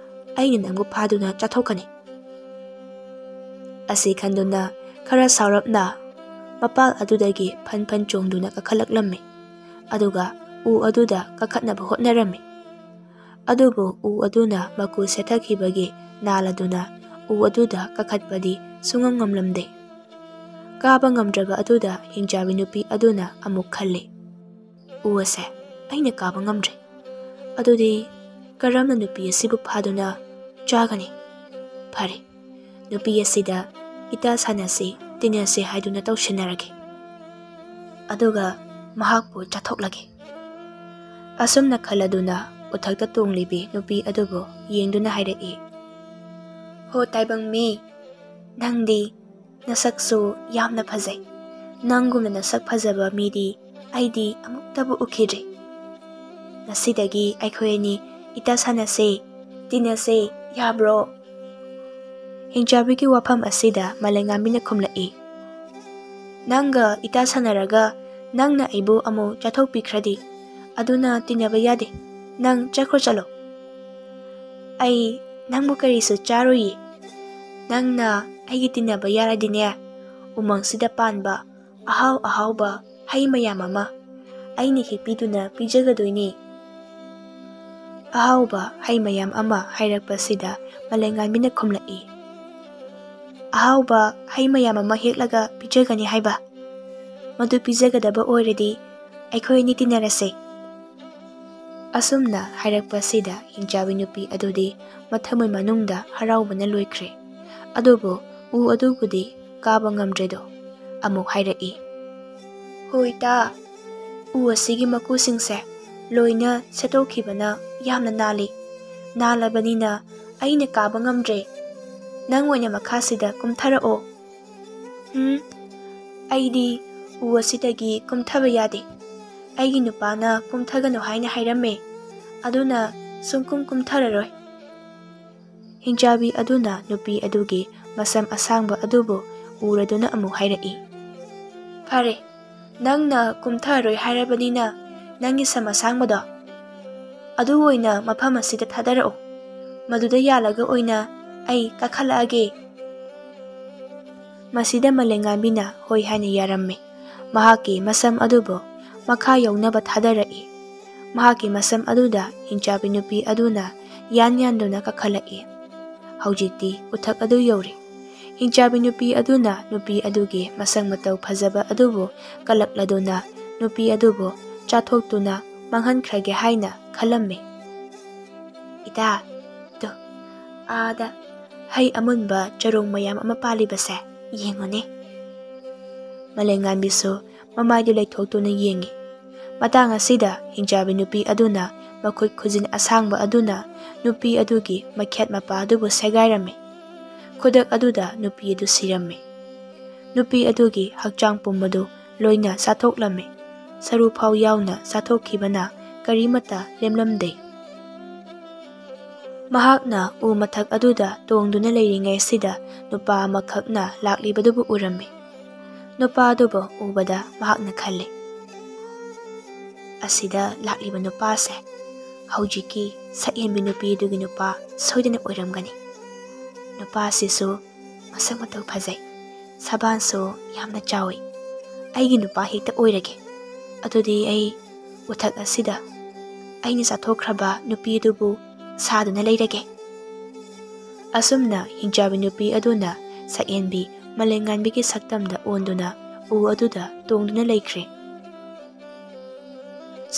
ꯑꯩꯅ ꯅꯪꯕꯨ ꯐꯥꯗꯨꯅ ꯆꯥꯊꯣꯛꯀꯅꯤ"꯫ ꯑꯁꯤ ꯈꯟꯗꯨꯅ ꯈꯔ ꯁꯥꯎꯔꯞꯅ ꯃꯄꯥꯜ ꯑꯗꯨꯗꯒꯤ ꯐꯟ ꯐꯟ ꯆꯣꯡꯗꯨꯅ ꯀꯥꯈꯠꯂꯛꯂꯝꯃꯤ꯫ ꯑꯗꯨꯒ ꯎ ꯑꯗꯨꯗ ꯀꯥꯈꯠꯅꯕ ꯍꯣꯠꯅꯔꯝꯃꯤ꯫ ꯑꯗꯨꯕꯨ ꯎ ꯑꯗꯨꯅ ꯃꯀꯨ ꯁꯦꯠꯊꯈꯤꯕꯒꯤ ꯅꯥꯜꯂꯗꯨꯅ ꯎ ꯑꯗꯨꯗ ꯀꯥꯈꯠꯄꯗꯤ ꯁꯨꯡꯉꯝ ꯉꯝꯂꯝꯗꯦ꯫ ꯀꯥꯕ ꯉꯝꯗ꯭ꯔꯕ ꯑꯗꯨꯗ ꯍꯤꯡꯆꯥꯕꯤ ꯅꯨꯄꯤ ꯑꯗꯨꯅ ꯑꯃꯨꯛ ꯈꯜꯂꯤ, "ꯎ ꯑꯁꯦ ꯑꯩꯅ ꯀꯥꯕ ꯉꯝꯗ꯭ꯔꯦ꯫ ꯑꯗꯨꯗꯤ ꯀꯔꯝꯅ ꯅꯨꯄꯤ ꯑꯁꯤꯕꯨ ꯐꯥꯗꯨꯅ ꯆꯥꯒꯅꯤ? ꯐꯔꯦ, ꯅꯨꯄꯤ ꯑꯁꯤꯗ ꯏꯇꯥ ꯁꯥꯟꯅꯁꯤ, ꯇꯤꯟꯅꯁꯤ ꯍꯥꯏꯗꯨꯅ ꯇꯧꯁꯤꯟꯅꯔꯒꯦ꯫ ꯑꯗꯨꯒ ꯃꯍꯥꯛꯄꯨ ꯆꯥꯊꯣꯛꯂꯒꯦ"꯫ ꯑꯁꯨꯝꯅ ꯈꯜꯂꯗꯨꯅ ꯎꯊꯛꯇ ꯇꯣꯡꯂꯤꯕꯤ ꯅꯨꯄꯤ ꯑꯗꯨꯕꯨ ꯌꯦꯡꯗꯨꯅ ꯍꯥꯏꯔꯛꯏ, "ꯍꯣ ꯇꯥꯏꯕꯪ ꯃꯤ, ꯅꯪꯗꯤ ꯅꯁꯛꯁꯨ ꯌꯥꯝꯅ ꯐꯖꯩ꯫ ꯅꯪꯒꯨꯝꯅ ꯅꯁꯛ ꯐꯖꯕ ꯃꯤꯗꯤ ꯑꯩꯗꯤ ꯑꯃꯨꯛꯇꯕꯨ ꯎꯈꯤꯗ꯭ꯔꯤ꯫ ꯉꯁꯤꯗꯒꯤ ꯑꯩꯈꯣꯏ ꯑꯅꯤ ꯏꯇꯥ ꯁꯥꯟꯅꯁꯦ, ꯇꯤꯟꯅꯁꯦ, ꯌꯥꯕ꯭ꯔꯣ?" ꯍꯤꯡꯆꯥꯕꯤꯒꯤ ꯋꯥꯐꯝ ꯑꯁꯤꯗ ꯃꯥꯂꯦꯝꯉꯥꯟꯕꯤꯅ ꯈꯨꯝꯂꯛꯏ, "ꯅꯪꯒ ꯏꯇꯥ ꯁꯥꯟꯅꯔꯒ ꯅꯪꯅ ꯑꯩꯕꯨ ꯑꯃꯨꯛ ꯆꯥꯊꯣꯛꯄꯤꯈ꯭ꯔꯗꯤ, ꯑꯗꯨꯅ ꯇꯤꯟꯅꯕ ꯌꯥꯗꯦ꯫ ꯅꯪ ꯆꯠꯈ꯭ꯔꯣ ꯆꯠꯂꯣ꯫ ꯑꯩ ꯅꯪꯕꯨ ꯀꯔꯤꯁꯨ ꯆꯥꯔꯣꯏꯌꯦ꯫ ꯅꯪꯅ ꯑꯩꯒꯤ ꯇꯤꯟꯅꯕ ꯌꯥꯔꯗꯤꯅꯦ, ꯎꯃꯪꯁꯤꯗ ꯄꯥꯟꯕ ꯑꯍꯥꯎ ꯑꯍꯥꯎꯕ ꯍꯩ ꯃꯌꯥꯝ ꯑꯃ ꯑꯩꯅ ꯍꯦꯛꯄꯤꯗꯨꯅ ꯄꯤꯖꯒꯗꯣꯏꯅꯤ"꯫ ꯑꯍꯥꯎꯕ ꯍꯩ ꯃꯌꯥꯝ ꯑꯃ ꯍꯥꯏꯔꯛꯄꯁꯤꯗ ꯃꯥꯂꯦꯝꯉꯥꯟꯕꯤꯅ ꯈꯨꯝꯂꯛꯏ, "ꯑꯍꯥꯎꯕ ꯍꯩ ꯃꯌꯥꯝ ꯑꯃ ꯍꯦꯛꯂꯒ ꯄꯤꯖꯒꯅꯤ ꯍꯥꯏꯕ? ꯃꯗꯨ ꯄꯤꯖꯒꯗꯕ ꯑꯣꯏꯔꯗꯤ ꯑꯩꯈꯣꯏ ꯑꯅꯤ ꯇꯤꯟꯅꯔꯁꯦ"꯫ ꯑꯁꯨꯝꯅ ꯍꯥꯏꯔꯛꯄꯁꯤꯗ ꯍꯤꯡꯆꯥꯕꯤ ꯅꯨꯄꯤ ꯑꯗꯨꯗꯤ ꯃꯊꯃꯣꯏ ꯃꯅꯨꯡꯗ ꯍꯔꯥꯎꯕꯅ ꯂꯣꯏꯈ꯭ꯔꯦ꯫ ꯑꯗꯨꯕꯨ ꯎ ꯑꯗꯨꯕꯨꯗꯤ ꯀꯥꯕ ꯉꯝꯗ꯭ꯔꯦꯗꯣ꯫ ꯑꯃꯨꯛ ꯍꯥꯏꯔꯛꯏ, "ꯍꯣꯏ ꯇꯥ, ꯎ ꯑꯁꯤꯒꯤ ꯃꯀꯨꯁꯤꯡꯁꯦ ꯂꯣꯏꯅ ꯁꯦꯠꯇꯣꯛꯈꯤꯕꯅ ꯌꯥꯝꯅ ꯅꯥꯜꯂꯤ꯫ ꯅꯥꯜꯂꯕꯅꯤꯅ ꯑꯩꯅ ꯀꯥꯕ ꯉꯝꯗ꯭ꯔꯦ꯫ ꯅꯪ ꯑꯣꯏꯅ ꯃꯈꯥꯁꯤꯗ ꯀꯨꯝꯊꯔꯛꯑꯣ"꯫ "ꯎꯝ, ꯑꯩꯗꯤ ꯎ ꯑꯁꯤꯗꯒꯤ ꯀꯨꯝꯊꯕ ꯌꯥꯗꯦ꯫ ꯑꯩꯒꯤ ꯅꯨꯄꯥꯅ ꯀꯨꯝꯊꯒꯅꯨ ꯍꯥꯏꯅ ꯍꯥꯏꯔꯝꯃꯦ꯫ ꯑꯗꯨꯅ ꯁꯨꯡꯀꯨꯝ ꯀꯨꯝꯊꯔꯔꯣꯏ"꯫ ꯍꯤꯡꯆꯥꯕꯤ ꯑꯗꯨꯅ ꯅꯨꯄꯤ ꯑꯗꯨꯒꯤ ꯃꯁꯝ ꯑꯁꯥꯡꯕ ꯑꯗꯨꯕꯨ ꯎꯔꯗꯨꯅ ꯑꯃꯨꯛ ꯍꯥꯏꯔꯛꯏ, "ꯐꯔꯦ, ꯅꯪꯅ ꯀꯨꯝꯊꯔꯣꯏ ꯍꯥꯏꯔꯕꯅꯤꯅ ꯅꯪꯒꯤ ꯁꯝ ꯑꯁꯥꯡꯕꯗꯣ ꯑꯗꯨ ꯑꯣꯏꯅ ꯃꯐꯝ ꯑꯁꯤꯗ ꯊꯥꯗꯔꯛꯎ꯫ ꯃꯗꯨꯗ ꯌꯥꯜꯂꯒ ꯑꯣꯏꯅ ꯑꯩ ꯀꯥꯈꯠꯂꯛꯑꯒꯦ"꯫ ꯃꯁꯤꯗ ꯃꯥꯂꯦꯝꯉꯥꯟꯕꯤꯅ ꯍꯣꯏ ꯍꯥꯏꯅ ꯌꯥꯔꯝꯃꯤ꯫ ꯃꯍꯥꯛꯀꯤ ꯃꯁꯝ ꯑꯗꯨꯕꯨ ꯃꯈꯥ ꯌꯧꯅꯕ ꯊꯥꯗꯔꯛꯏ꯫ ꯃꯍꯥꯛꯀꯤ ꯃꯁꯝ ꯑꯗꯨꯗ ꯍꯤꯡꯆꯥꯕꯤ ꯅꯨꯄꯤ ꯑꯗꯨꯅ ꯌꯥꯟ ꯌꯥꯟꯗꯨꯅ ꯀꯥꯈꯠꯂꯛꯏ꯫ ꯍꯧꯖꯤꯛꯇꯤ ꯎꯊꯛ ꯑꯗꯨ ꯌꯧꯔꯦ꯫ ꯍꯤꯡꯆꯥꯕꯤ ꯅꯨꯄꯤ ꯑꯗꯨꯅ ꯅꯨꯄꯤ ꯑꯗꯨꯒꯤ ꯃꯁꯛ ꯃꯇꯧ ꯐꯖꯕ ꯑꯗꯨꯕꯨ ꯀꯜꯂꯛꯂꯗꯨꯅ ꯅꯨꯄꯤ ꯑꯗꯨꯕꯨ ꯆꯥꯊꯣꯛꯇꯨꯅ ꯃꯥꯡꯍꯟꯈ꯭ꯔꯒꯦ ꯍꯥꯏꯅ ꯈꯜꯂꯝꯃꯤ꯫ "ꯏꯇꯥ, ꯇꯨ, ꯑꯥꯗ ꯍꯩ ꯑꯃꯨꯟꯕ ꯆꯔꯣꯡ ꯃꯌꯥꯝ ꯑꯃ ꯄꯥꯜꯂꯤꯕꯁꯦ ꯌꯦꯡꯉꯨꯅꯦ꯫" ꯃꯂꯦꯡꯉꯥꯟꯕꯤꯁꯨ ꯃꯃꯥꯏꯗꯨ ꯂꯩꯊꯣꯛꯇꯨꯅ ꯌꯦꯡꯉꯤ꯫ ꯃꯇꯥꯡ ꯑꯁꯤꯗ ꯍꯤꯡꯆꯥꯕꯤ ꯅꯨꯄꯤ ꯑꯗꯨꯅ ꯃꯈꯨꯠ ꯈꯨꯖꯤꯟ ꯑꯁꯥꯡꯕ ꯑꯗꯨꯅ ꯅꯨꯄꯤ ꯑꯗꯨꯒꯤ ꯃꯈꯦꯠ ꯃꯄꯥ ꯑꯗꯨꯕꯨ ꯁꯦꯒꯥꯏꯔꯝꯃꯤ꯫ ꯈꯨꯗꯛ ꯑꯗꯨꯗ ꯅꯨꯄꯤ ꯑꯗꯨ ꯁꯤꯔꯝꯃꯤ꯫ ꯅꯨꯄꯤ ꯑꯗꯨꯒꯤ ꯍꯛꯆꯥꯡ ꯄꯨꯝꯕꯗꯨ ꯂꯣꯏꯅ ꯆꯥꯊꯣꯛꯂꯝꯃꯤ꯫ ꯁꯔꯨ ꯐꯥꯎ ꯌꯥꯎꯅ ꯆꯥꯊꯣꯛꯈꯤꯕꯅ ꯀꯔꯤꯃꯠꯇ ꯂꯦꯝꯂꯝꯗꯦ꯫ ꯃꯍꯥꯛꯅ ꯎ ꯃꯊꯛ ꯑꯗꯨꯗ ꯇꯣꯡꯗꯨꯅ ꯂꯩꯔꯤꯉꯩꯁꯤꯗ ꯅꯨꯄꯥ ꯑꯃꯈꯛꯅ ꯂꯥꯛꯂꯤꯕꯗꯨꯕꯨ ꯎꯔꯝꯃꯤ꯫ ꯅꯨꯄꯥ ꯑꯗꯨꯕꯨ ꯎꯕꯗ ꯃꯍꯥꯛꯅ ꯈꯜꯂꯤ, "ꯑꯁꯤꯗ ꯂꯥꯛꯂꯤꯕ ꯅꯨꯄꯥꯁꯦ ꯍꯧꯖꯤꯛꯀꯤ ꯁꯛꯍꯦꯟꯕꯤ ꯅꯨꯄꯤ ꯑꯗꯨꯒꯤ ꯅꯨꯄꯥ ꯁꯣꯏꯗꯅ ꯑꯣꯏꯔꯝꯒꯅꯤ꯫ ꯅꯨꯄꯥꯁꯤꯁꯨ ꯃꯁꯛ ꯃꯇꯧ ꯐꯖꯩ, ꯁꯕꯥꯟꯁꯨ ꯌꯥꯝꯅ ꯆꯥꯎꯏ꯫ ꯑꯩꯒꯤ ꯅꯨꯄꯥ ꯍꯦꯛꯇ ꯑꯣꯏꯔꯒꯦ꯫ ꯑꯗꯨꯗꯤ ꯑꯩ ꯎꯊꯛ ꯑꯁꯤꯗ ꯑꯩꯅ ꯆꯥꯊꯣꯛꯈ꯭ꯔꯕ ꯅꯨꯄꯤ ꯑꯗꯨꯕꯨ ꯁꯥꯗꯨꯅ ꯂꯩꯔꯒꯦ꯫" ꯑꯁꯨꯝꯅ ꯍꯤꯡꯆꯥꯕꯤ ꯅꯨꯄꯤ ꯑꯗꯨꯅ ꯁꯛꯍꯦꯟꯕꯤ ꯃꯂꯦꯡꯉꯥꯟꯕꯤꯒꯤ ꯁꯛꯇꯝꯗ ꯑꯣꯟꯗꯨꯅ ꯎ ꯑꯗꯨꯗ ꯇꯣꯡꯗꯨꯅ ꯂꯩꯈ꯭ꯔꯦ꯫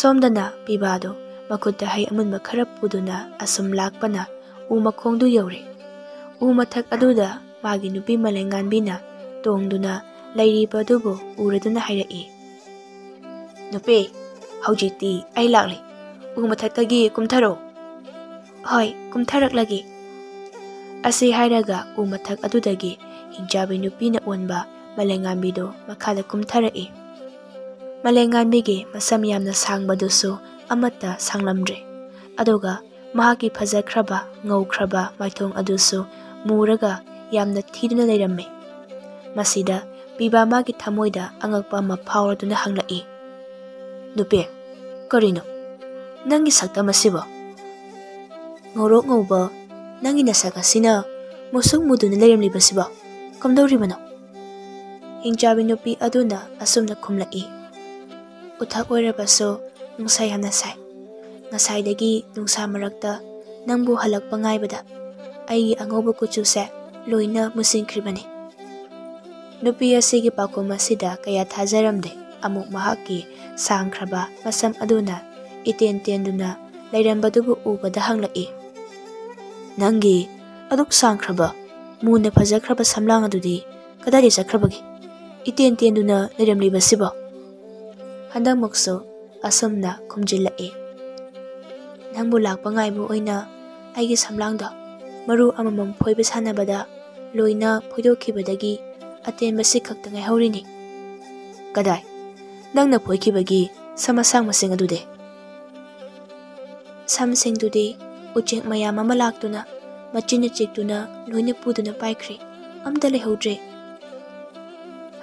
ꯁꯣꯝꯗꯅ ꯄꯤꯕꯥꯗꯨ ꯃꯈꯨꯠꯇ ꯍꯩ ꯑꯃꯨꯟꯕ ꯈꯔ ꯄꯨꯗꯨꯅ ꯑꯁꯨꯝ ꯂꯥꯛꯄꯅ ꯎ ꯃꯈꯣꯡꯗꯨ ꯌꯧꯔꯦ꯫ ꯎ ꯃꯊꯛ ꯑꯗꯨꯗ ꯃꯥꯒꯤ ꯅꯨꯄꯤ ꯃꯂꯦꯡꯉꯥꯟꯕꯤꯅ ꯇꯣꯡꯗꯨꯅ ꯂꯩꯔꯤꯕ ꯑꯗꯨꯕꯨ ꯎꯔꯗꯨꯅ ꯍꯥꯏꯔꯛꯏ, "ꯅꯨꯄꯤ, ꯍꯧꯖꯤꯛꯇꯤ ꯑꯩ ꯂꯥꯛꯂꯦ꯫ ꯎ ꯃꯊꯛꯇꯒꯤ ꯀꯨꯝꯊꯔꯣ꯫" "ꯍꯣꯏ, ꯀꯨꯝꯊꯔꯛꯂꯒꯦ꯫" ꯑꯁꯤ ꯍꯥꯏꯔꯒ ꯎ ꯃꯊꯛ ꯑꯗꯨꯗꯒꯤ ꯍꯤꯡꯆꯥꯕꯤ ꯅꯨꯄꯤꯅ ꯑꯣꯟꯕ ꯃꯂꯦꯡꯉꯥꯟꯕꯤꯗꯨ ꯃꯈꯥꯗ ꯀꯨꯝꯊꯔꯛꯏ꯫ ꯃꯂꯦꯡꯉꯥꯟꯕꯤꯒꯤ ꯃꯁꯝ ꯌꯥꯝꯅ ꯁꯥꯡꯕꯗꯨꯁꯨ ꯑꯃꯠꯇ ꯁꯥꯡꯂꯝꯗ꯭ꯔꯦ꯫ ꯑꯗꯨꯒ ꯃꯍꯥꯛꯀꯤ ꯐꯖꯈ꯭ꯔꯕ, ꯉꯧꯈ꯭ꯔꯕ ꯃꯥꯏꯊꯣꯡ ꯑꯗꯨꯁꯨ ꯃꯨꯔꯒ ꯌꯥꯝꯅ ꯊꯤꯗꯨꯅ ꯂꯩꯔꯝꯃꯤ꯫ ꯃꯁꯤꯗ ꯄꯤꯕꯥ ꯃꯥꯒꯤ ꯊꯃꯣꯏꯗ ꯑꯉꯛꯄ ꯑꯃ ꯐꯥꯎꯔꯗꯨꯅ ꯍꯪꯂꯛꯏ, "ꯅꯨꯄꯤ, ꯀꯔꯤꯅꯣ ꯅꯪꯒꯤ ꯁꯛꯇꯝ ꯑꯁꯤꯕꯣ? ꯉꯧꯔꯣꯛ ꯉꯧꯕ ꯅꯪꯒꯤ ꯅꯁꯛ ꯑꯁꯤꯅ ꯃꯨꯁꯨꯛ ꯃꯨꯗꯨꯅ ꯂꯩꯔꯝꯂꯤꯕꯁꯤꯕꯣ ꯀꯝꯗꯧꯔꯤꯕꯅꯣ?" ꯍꯤꯡꯆꯥꯕꯤ ꯅꯨꯄꯤ ꯑꯗꯨꯅ ꯑꯁꯨꯝꯅ ꯈꯨꯝꯂꯛꯏ, "ꯎꯊꯛ ꯑꯣꯏꯔꯕꯁꯨ ꯅꯨꯡꯁꯥ ꯌꯥꯝꯅ ꯁꯥꯏ꯫ ꯉꯁꯥꯏꯗꯒꯤ ꯅꯨꯡꯁꯥ ꯃꯔꯛꯇ ꯅꯪꯕꯨ ꯍꯜꯂꯛꯄ ꯉꯥꯏꯕꯗ ꯑꯩꯒꯤ ꯑꯉꯧꯕ ꯀꯨꯆꯨꯁꯦ ꯂꯣꯏꯅ ꯃꯨꯁꯤꯟꯈ꯭ꯔꯤꯕꯅꯤ꯫ ꯅꯨꯄꯤ ꯑꯁꯤꯒꯤ ꯄꯥꯎꯈꯨꯝ ꯑꯁꯤꯗ ꯀꯌꯥ ꯊꯥꯖꯔꯝꯗꯦ꯫ ꯑꯃꯨꯛ ꯃꯍꯥꯛꯀꯤ ꯁꯥꯡꯈ꯭ꯔꯕ ꯃꯁꯝ ꯑꯗꯨꯅ ꯏꯇꯦꯟ ꯇꯦꯟꯗꯨꯅ ꯂꯩꯔꯝꯕꯗꯨꯕꯨ ꯎꯕꯗ ꯍꯪꯂꯛꯏ, "ꯅꯪꯒꯤ ꯑꯗꯨꯛ ꯁꯥꯡꯈ꯭ꯔꯕ, ꯃꯨꯅ ꯐꯖꯈ꯭ꯔꯕ ꯁꯝꯂꯥꯡ ꯑꯗꯨꯗꯤ ꯀꯗꯥꯏꯗ ꯆꯠꯈ꯭ꯔꯕꯒꯦ? ꯏꯇꯦꯟ ꯇꯦꯟꯗꯨꯅ ꯂꯩꯔꯝꯂꯤꯕꯁꯤꯕꯣ?" ꯍꯟꯗꯛꯃꯛꯁꯨ ꯑꯁꯨꯝꯅ ꯈꯨꯝꯖꯤꯜꯂꯛꯏ, "ꯅꯪꯕꯨ ꯂꯥꯛꯄ ꯉꯥꯏꯕ ꯑꯣꯏꯅ ꯑꯩꯒꯤ ꯁꯝꯂꯥꯡꯗꯣ ꯃꯔꯨ ꯑꯃꯃꯝ ꯐꯣꯏꯕ ꯁꯥꯟꯅꯕꯗ ꯂꯣꯏꯅ ꯐꯣꯏꯗꯣꯛꯈꯤꯕꯗꯒꯤ ꯑꯇꯦꯟꯕꯁꯤ ꯈꯛꯇ ꯉꯥꯏꯍꯧꯔꯤꯅꯤ꯫" "ꯀꯗꯥꯏ? ꯅꯪꯅ ꯐꯣꯏꯈꯤꯕꯒꯤ ꯁꯝ ꯑꯁꯥꯡꯕꯁꯤꯡ ꯑꯗꯨꯗꯤ?" "ꯁꯝꯁꯤꯡꯗꯨꯗꯤ ꯎꯆꯦꯛ ꯃꯌꯥꯝ ꯑꯃ ꯂꯥꯛꯇꯨꯅ ꯃꯆꯤꯟꯅ ꯆꯤꯛꯇꯨꯅ ꯂꯣꯏꯅ ꯄꯨꯗꯨꯅ ꯄꯥꯏꯈ꯭ꯔꯦ꯫ ꯑꯝꯇ ꯂꯩꯍꯧꯗ꯭ꯔꯦ꯫"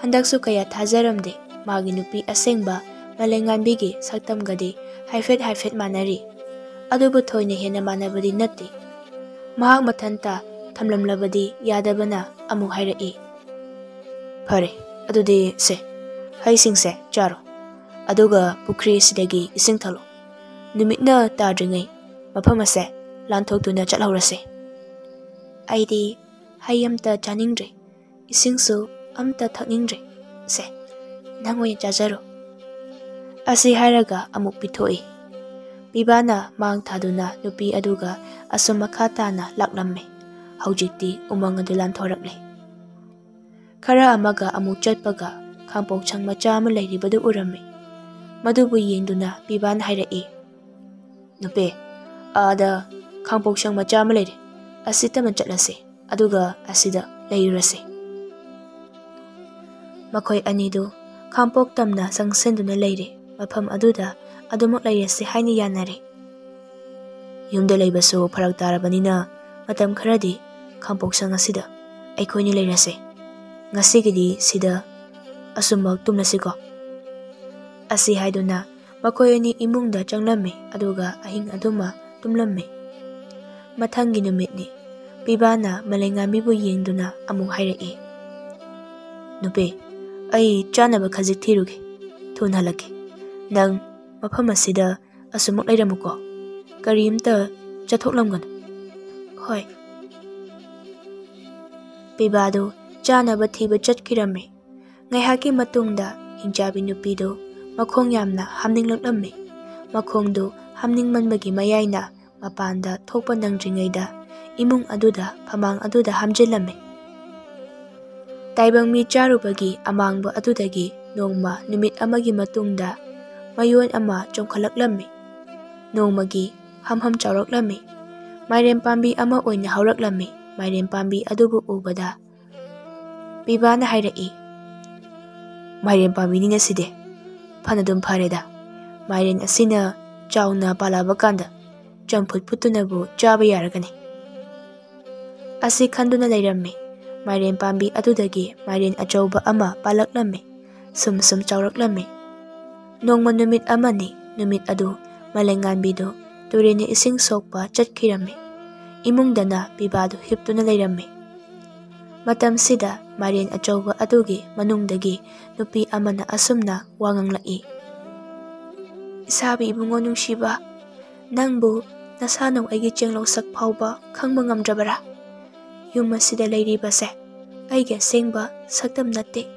ꯍꯟꯗꯛꯁꯨ ꯀꯌꯥ ꯊꯥꯖꯔꯝꯗꯦ꯫ ꯃꯥꯒꯤ ꯅꯨꯄꯤ ꯑꯁꯦꯡꯕ ꯃꯂꯩꯉꯥꯟꯕꯤꯒꯤ ꯁꯛꯇꯝꯒꯗꯤ ꯍꯥꯏꯐꯦꯠ ꯍꯥꯏꯐꯦꯠ ꯃꯥꯟꯅꯔꯤ꯫ ꯑꯗꯨꯕꯨ ꯊꯣꯏꯅ ꯍꯦꯟꯅ ꯃꯥꯟꯅꯕꯗꯤ ꯅꯠꯇꯦ꯫ ꯃꯍꯥꯛ ꯃꯊꯟꯇ ꯊꯝꯂꯝꯂꯕꯗꯤ ꯌꯥꯗꯕꯅ ꯑꯃꯨꯛ ꯍꯥꯏꯔꯛꯏ, "ꯐꯔꯦ, ꯑꯗꯨꯗꯤ ꯁꯦ, ꯍꯩꯁꯤꯡꯁꯦ ꯆꯥꯔꯣ꯫ ꯑꯗꯨꯒ ꯄꯨꯈ꯭ꯔꯤ ꯑꯁꯤꯗꯒꯤ ꯏꯁꯤꯡ ꯊꯛꯂꯣ꯫ ꯅꯨꯃꯤꯠꯅ ꯇꯥꯗ꯭ꯔꯤꯉꯩ ꯃꯐꯝ ꯑꯁꯦ ꯂꯥꯟꯊꯣꯛꯇꯨꯅ ꯆꯠꯍꯧꯔꯁꯦ꯫" "ꯑꯩꯗꯤ ꯍꯩ ꯑꯝꯇ ꯆꯥꯅꯤꯡꯗ꯭ꯔꯦ, ꯏꯁꯤꯡꯁꯨ ꯑꯝꯇ ꯊꯛꯅꯤꯡꯗ꯭ꯔꯦ꯫ ꯁꯦ, ꯅꯪ ꯑꯣꯏꯅ ꯆꯥꯖꯔꯣ꯫" ꯑꯁꯤ ꯍꯥꯏꯔꯒ ꯑꯃꯨꯛ ꯄꯤꯊꯣꯛꯏ꯫ ꯄꯤꯕꯥꯅ ꯃꯥꯡ ꯊꯥꯗꯨꯅ ꯅꯨꯄꯤ ꯑꯗꯨꯒ ꯑꯁꯨꯝ ꯃꯈꯥ ꯇꯥꯅ ꯂꯥꯛꯂꯝꯃꯤ꯫ ꯍꯧꯖꯤꯛꯇꯤ ꯎꯃꯪ ꯑꯗꯨ ꯂꯥꯟꯊꯣꯔꯛꯂꯦ꯫ ꯈꯔ ꯑꯃꯒ ꯑꯃꯨꯛ ꯆꯠꯄꯒ ꯈꯥꯡꯄꯣꯛꯁꯪ ꯃꯆꯥ ꯑꯃ ꯂꯩꯔꯤꯕꯗꯨ ꯎꯔꯝꯃꯤ꯫ ꯃꯗꯨꯕꯨ ꯌꯦꯡꯗꯨꯅ ꯄꯤꯕꯥꯅ ꯍꯥꯏꯔꯛꯏ, "ꯅꯨꯄꯤ, ꯑꯥꯗ ꯈꯥꯡꯄꯣꯛꯁꯪ ꯃꯆꯥ ꯑꯃ ꯂꯩꯔꯦ꯫ ꯑꯁꯤꯗꯃꯛ ꯆꯠꯂꯁꯤ, ꯑꯗꯨꯒ ꯑꯁꯤꯗ ꯂꯩꯔꯨꯔꯁꯤ꯫" ꯃꯈꯣꯏ ꯑꯅꯤꯗꯨ ꯈꯥꯡꯄꯣꯛ ꯇꯝꯅ ꯆꯪꯁꯤꯟꯗꯨꯅ ꯂꯩꯔꯦ꯫ ꯃꯐꯝ ꯑꯗꯨꯗ ꯑꯗꯨꯃꯛ ꯂꯩꯔꯁꯤ ꯍꯥꯏꯅ ꯌꯥꯅꯔꯦ꯫ "ꯌꯨꯝꯗ ꯂꯩꯕꯁꯨ ꯐꯔꯛ ꯇꯥꯔꯕꯅꯤꯅ ꯃꯇꯝ ꯈꯔꯗꯤ ꯈꯥꯡꯄꯣꯛꯁꯪ ꯑꯁꯤꯗ ꯑꯩꯈꯣꯏꯅꯤ ꯂꯩꯔꯁꯦ꯫ ꯉꯁꯤꯒꯤꯗꯤ ꯁꯤꯗ ꯑꯁꯨꯝꯃꯛ ꯇꯨꯝꯂꯁꯤꯀꯣ?" ꯑꯁꯤ ꯍꯥꯏꯗꯨꯅ ꯃꯈꯣꯏ ꯑꯅꯤ ꯏꯃꯨꯡꯗ ꯆꯪꯂꯝꯃꯤ, ꯑꯗꯨꯒ ꯑꯍꯤꯡ ꯑꯗꯨꯃ ꯇꯨꯝꯂꯝꯃꯤ꯫ ꯃꯊꯪꯒꯤ ꯅꯨꯃꯤꯠꯅꯤ꯫ ꯄꯤꯕꯥꯅ ꯃꯂꯩꯉꯥꯟꯕꯤꯕꯨ ꯌꯦꯡꯗꯨꯅ ꯑꯃꯨꯛ ꯍꯥꯏꯔꯛꯏ, "ꯅꯨꯄꯤ, ꯑꯩ ꯆꯥꯅꯕ ꯈꯖꯤꯛ ꯊꯤꯔꯨꯒꯦ꯫ ꯊꯨꯅ ꯍꯜꯂꯛꯀꯦ꯫ ꯅꯪ ꯃꯐꯝ ꯑꯁꯤꯗ ꯑꯁꯨꯃꯛ ꯂꯩꯔꯝꯃꯨꯀꯣ꯫ ꯀꯔꯤꯝꯇ ꯆꯠꯊꯣꯛꯂꯝꯒꯅꯨ꯫" "ꯍꯣꯏ꯫" ꯄꯤꯕꯥꯗꯨ ꯆꯥꯅꯕ ꯊꯤꯕ ꯆꯠꯈꯤꯔꯝꯃꯤ꯫ ꯉꯥꯏꯍꯥꯛꯀꯤ ꯃꯇꯨꯡꯗ ꯍꯤꯡꯆꯥꯕꯤ ꯅꯨꯄꯤꯗꯨ ꯃꯈꯣꯡ ꯌꯥꯝꯅ ꯍꯥꯝꯅꯤꯡꯂꯛꯂꯝꯃꯤ꯫ ꯃꯈꯣꯡꯗꯨ ꯍꯥꯝꯅꯤꯡꯃꯟꯕꯒꯤ ꯃꯌꯥꯏꯅ ꯃꯄꯥꯟꯗ ꯊꯣꯛꯄ ꯅꯪꯗ꯭ꯔꯤꯉꯩꯗ ꯏꯃꯨꯡ ꯑꯗꯨꯗ, ꯐꯃꯥꯡ ꯑꯗꯨꯗ ꯍꯥꯝꯖꯤꯜꯂꯝꯃꯤ꯫ ꯇꯥꯏꯕꯪ ꯃꯤ ꯆꯥꯔꯨꯕꯒꯤ ꯑꯃꯥꯡꯕ ꯑꯗꯨꯗꯒꯤ ꯅꯣꯡꯃ ꯅꯨꯃꯤꯠ ꯑꯃꯒꯤ ꯃꯇꯨꯡꯗ ꯃꯌꯣꯟ ꯑꯃ ꯆꯣꯡꯈꯠꯂꯛꯂꯝꯃꯤ꯫ ꯅꯣꯡꯃꯒꯤ ꯍꯝ ꯍꯝ ꯆꯥꯎꯔꯛꯂꯝꯃꯤ꯫ ꯃꯥꯏꯔꯦꯟ ꯄꯥꯝꯕꯤ ꯑꯃ ꯑꯣꯏꯅ ꯍꯧꯔꯛꯂꯝꯃꯤ꯫ ꯃꯥꯏꯔꯦꯟ ꯄꯥꯝꯕꯤ ꯑꯗꯨꯕꯨ ꯎꯕꯗ ꯄꯤꯕꯥꯅ ꯍꯥꯏꯔꯛꯏ, "ꯃꯥꯏꯔꯦꯟ ꯄꯥꯝꯕꯤꯅꯤꯅ ꯁꯤꯗꯤ꯫ ꯐꯅꯗꯨꯝ ꯐꯔꯦꯗ꯫ ꯃꯥꯏꯔꯦꯟ ꯑꯁꯤꯅ ꯆꯥꯎꯅ ꯄꯥꯜꯂꯛꯑꯕ ꯀꯥꯟꯗ ꯆꯝꯐꯨꯠ ꯐꯨꯠꯇꯨꯅꯕꯨ ꯆꯥꯕ ꯌꯥꯔꯒꯅꯤ"꯫ ꯑꯁꯤ ꯈꯟꯗꯨꯅ ꯂꯩꯔꯝꯃꯤ꯫ ꯃꯥꯏꯔꯦꯟ ꯄꯥꯝꯕꯤ ꯑꯗꯨꯗꯒꯤ ꯃꯥꯏꯔꯦꯟ ꯑꯆꯧꯕ ꯑꯃ ꯄꯥꯜꯂꯛꯂꯝꯃꯤ꯫ ꯁꯨꯝ ꯁꯨꯝ ꯆꯥꯎꯔꯛꯂꯝꯃꯤ꯫ ꯅꯣꯡꯃ ꯅꯨꯃꯤꯠ ꯑꯃꯅꯤ꯫ ꯅꯨꯃꯤꯠ ꯑꯗꯨ ꯃꯥꯂꯦꯝꯉꯥꯟꯕꯤꯗꯨ ꯇꯨꯔꯦꯟꯗ ꯏꯁꯤꯡ ꯁꯣꯛꯄ ꯆꯠꯈꯤꯔꯝꯃꯤ꯫ ꯏꯃꯨꯡꯗꯅ ꯄꯤꯕꯥꯗꯨ ꯍꯤꯞꯇꯨꯅ ꯂꯩꯔꯝꯃꯤ꯫ ꯃꯇꯝꯁꯤꯗ ꯃꯥꯏꯔꯦꯟ ꯑꯆꯧꯕ ꯑꯗꯨꯒꯤ ꯃꯅꯨꯡꯗꯒꯤ ꯅꯨꯄꯤ ꯑꯃꯅ ꯑꯁꯨꯝꯅ ꯋꯥ ꯉꯥꯡꯂꯛꯏ, "ꯏꯁꯥꯕꯤ ꯏꯕꯨꯡꯉꯣ ꯅꯨꯡꯁꯤꯕ, ꯅꯪꯕꯨ ꯅꯁꯥꯅꯧ ꯑꯩꯒꯤ ꯆꯦꯡꯂꯧ ꯁꯛ ꯐꯥꯎꯕ ꯈꯪꯕ ꯉꯝꯗ꯭ꯔꯕꯔꯥ? ꯌꯨꯝ ꯑꯁꯤꯗ ꯂꯩꯔꯤꯕꯁꯦ ꯑꯩꯒꯤ ꯑꯁꯦꯡꯕ ꯁꯛꯇꯝ ꯅꯠꯇꯦ꯫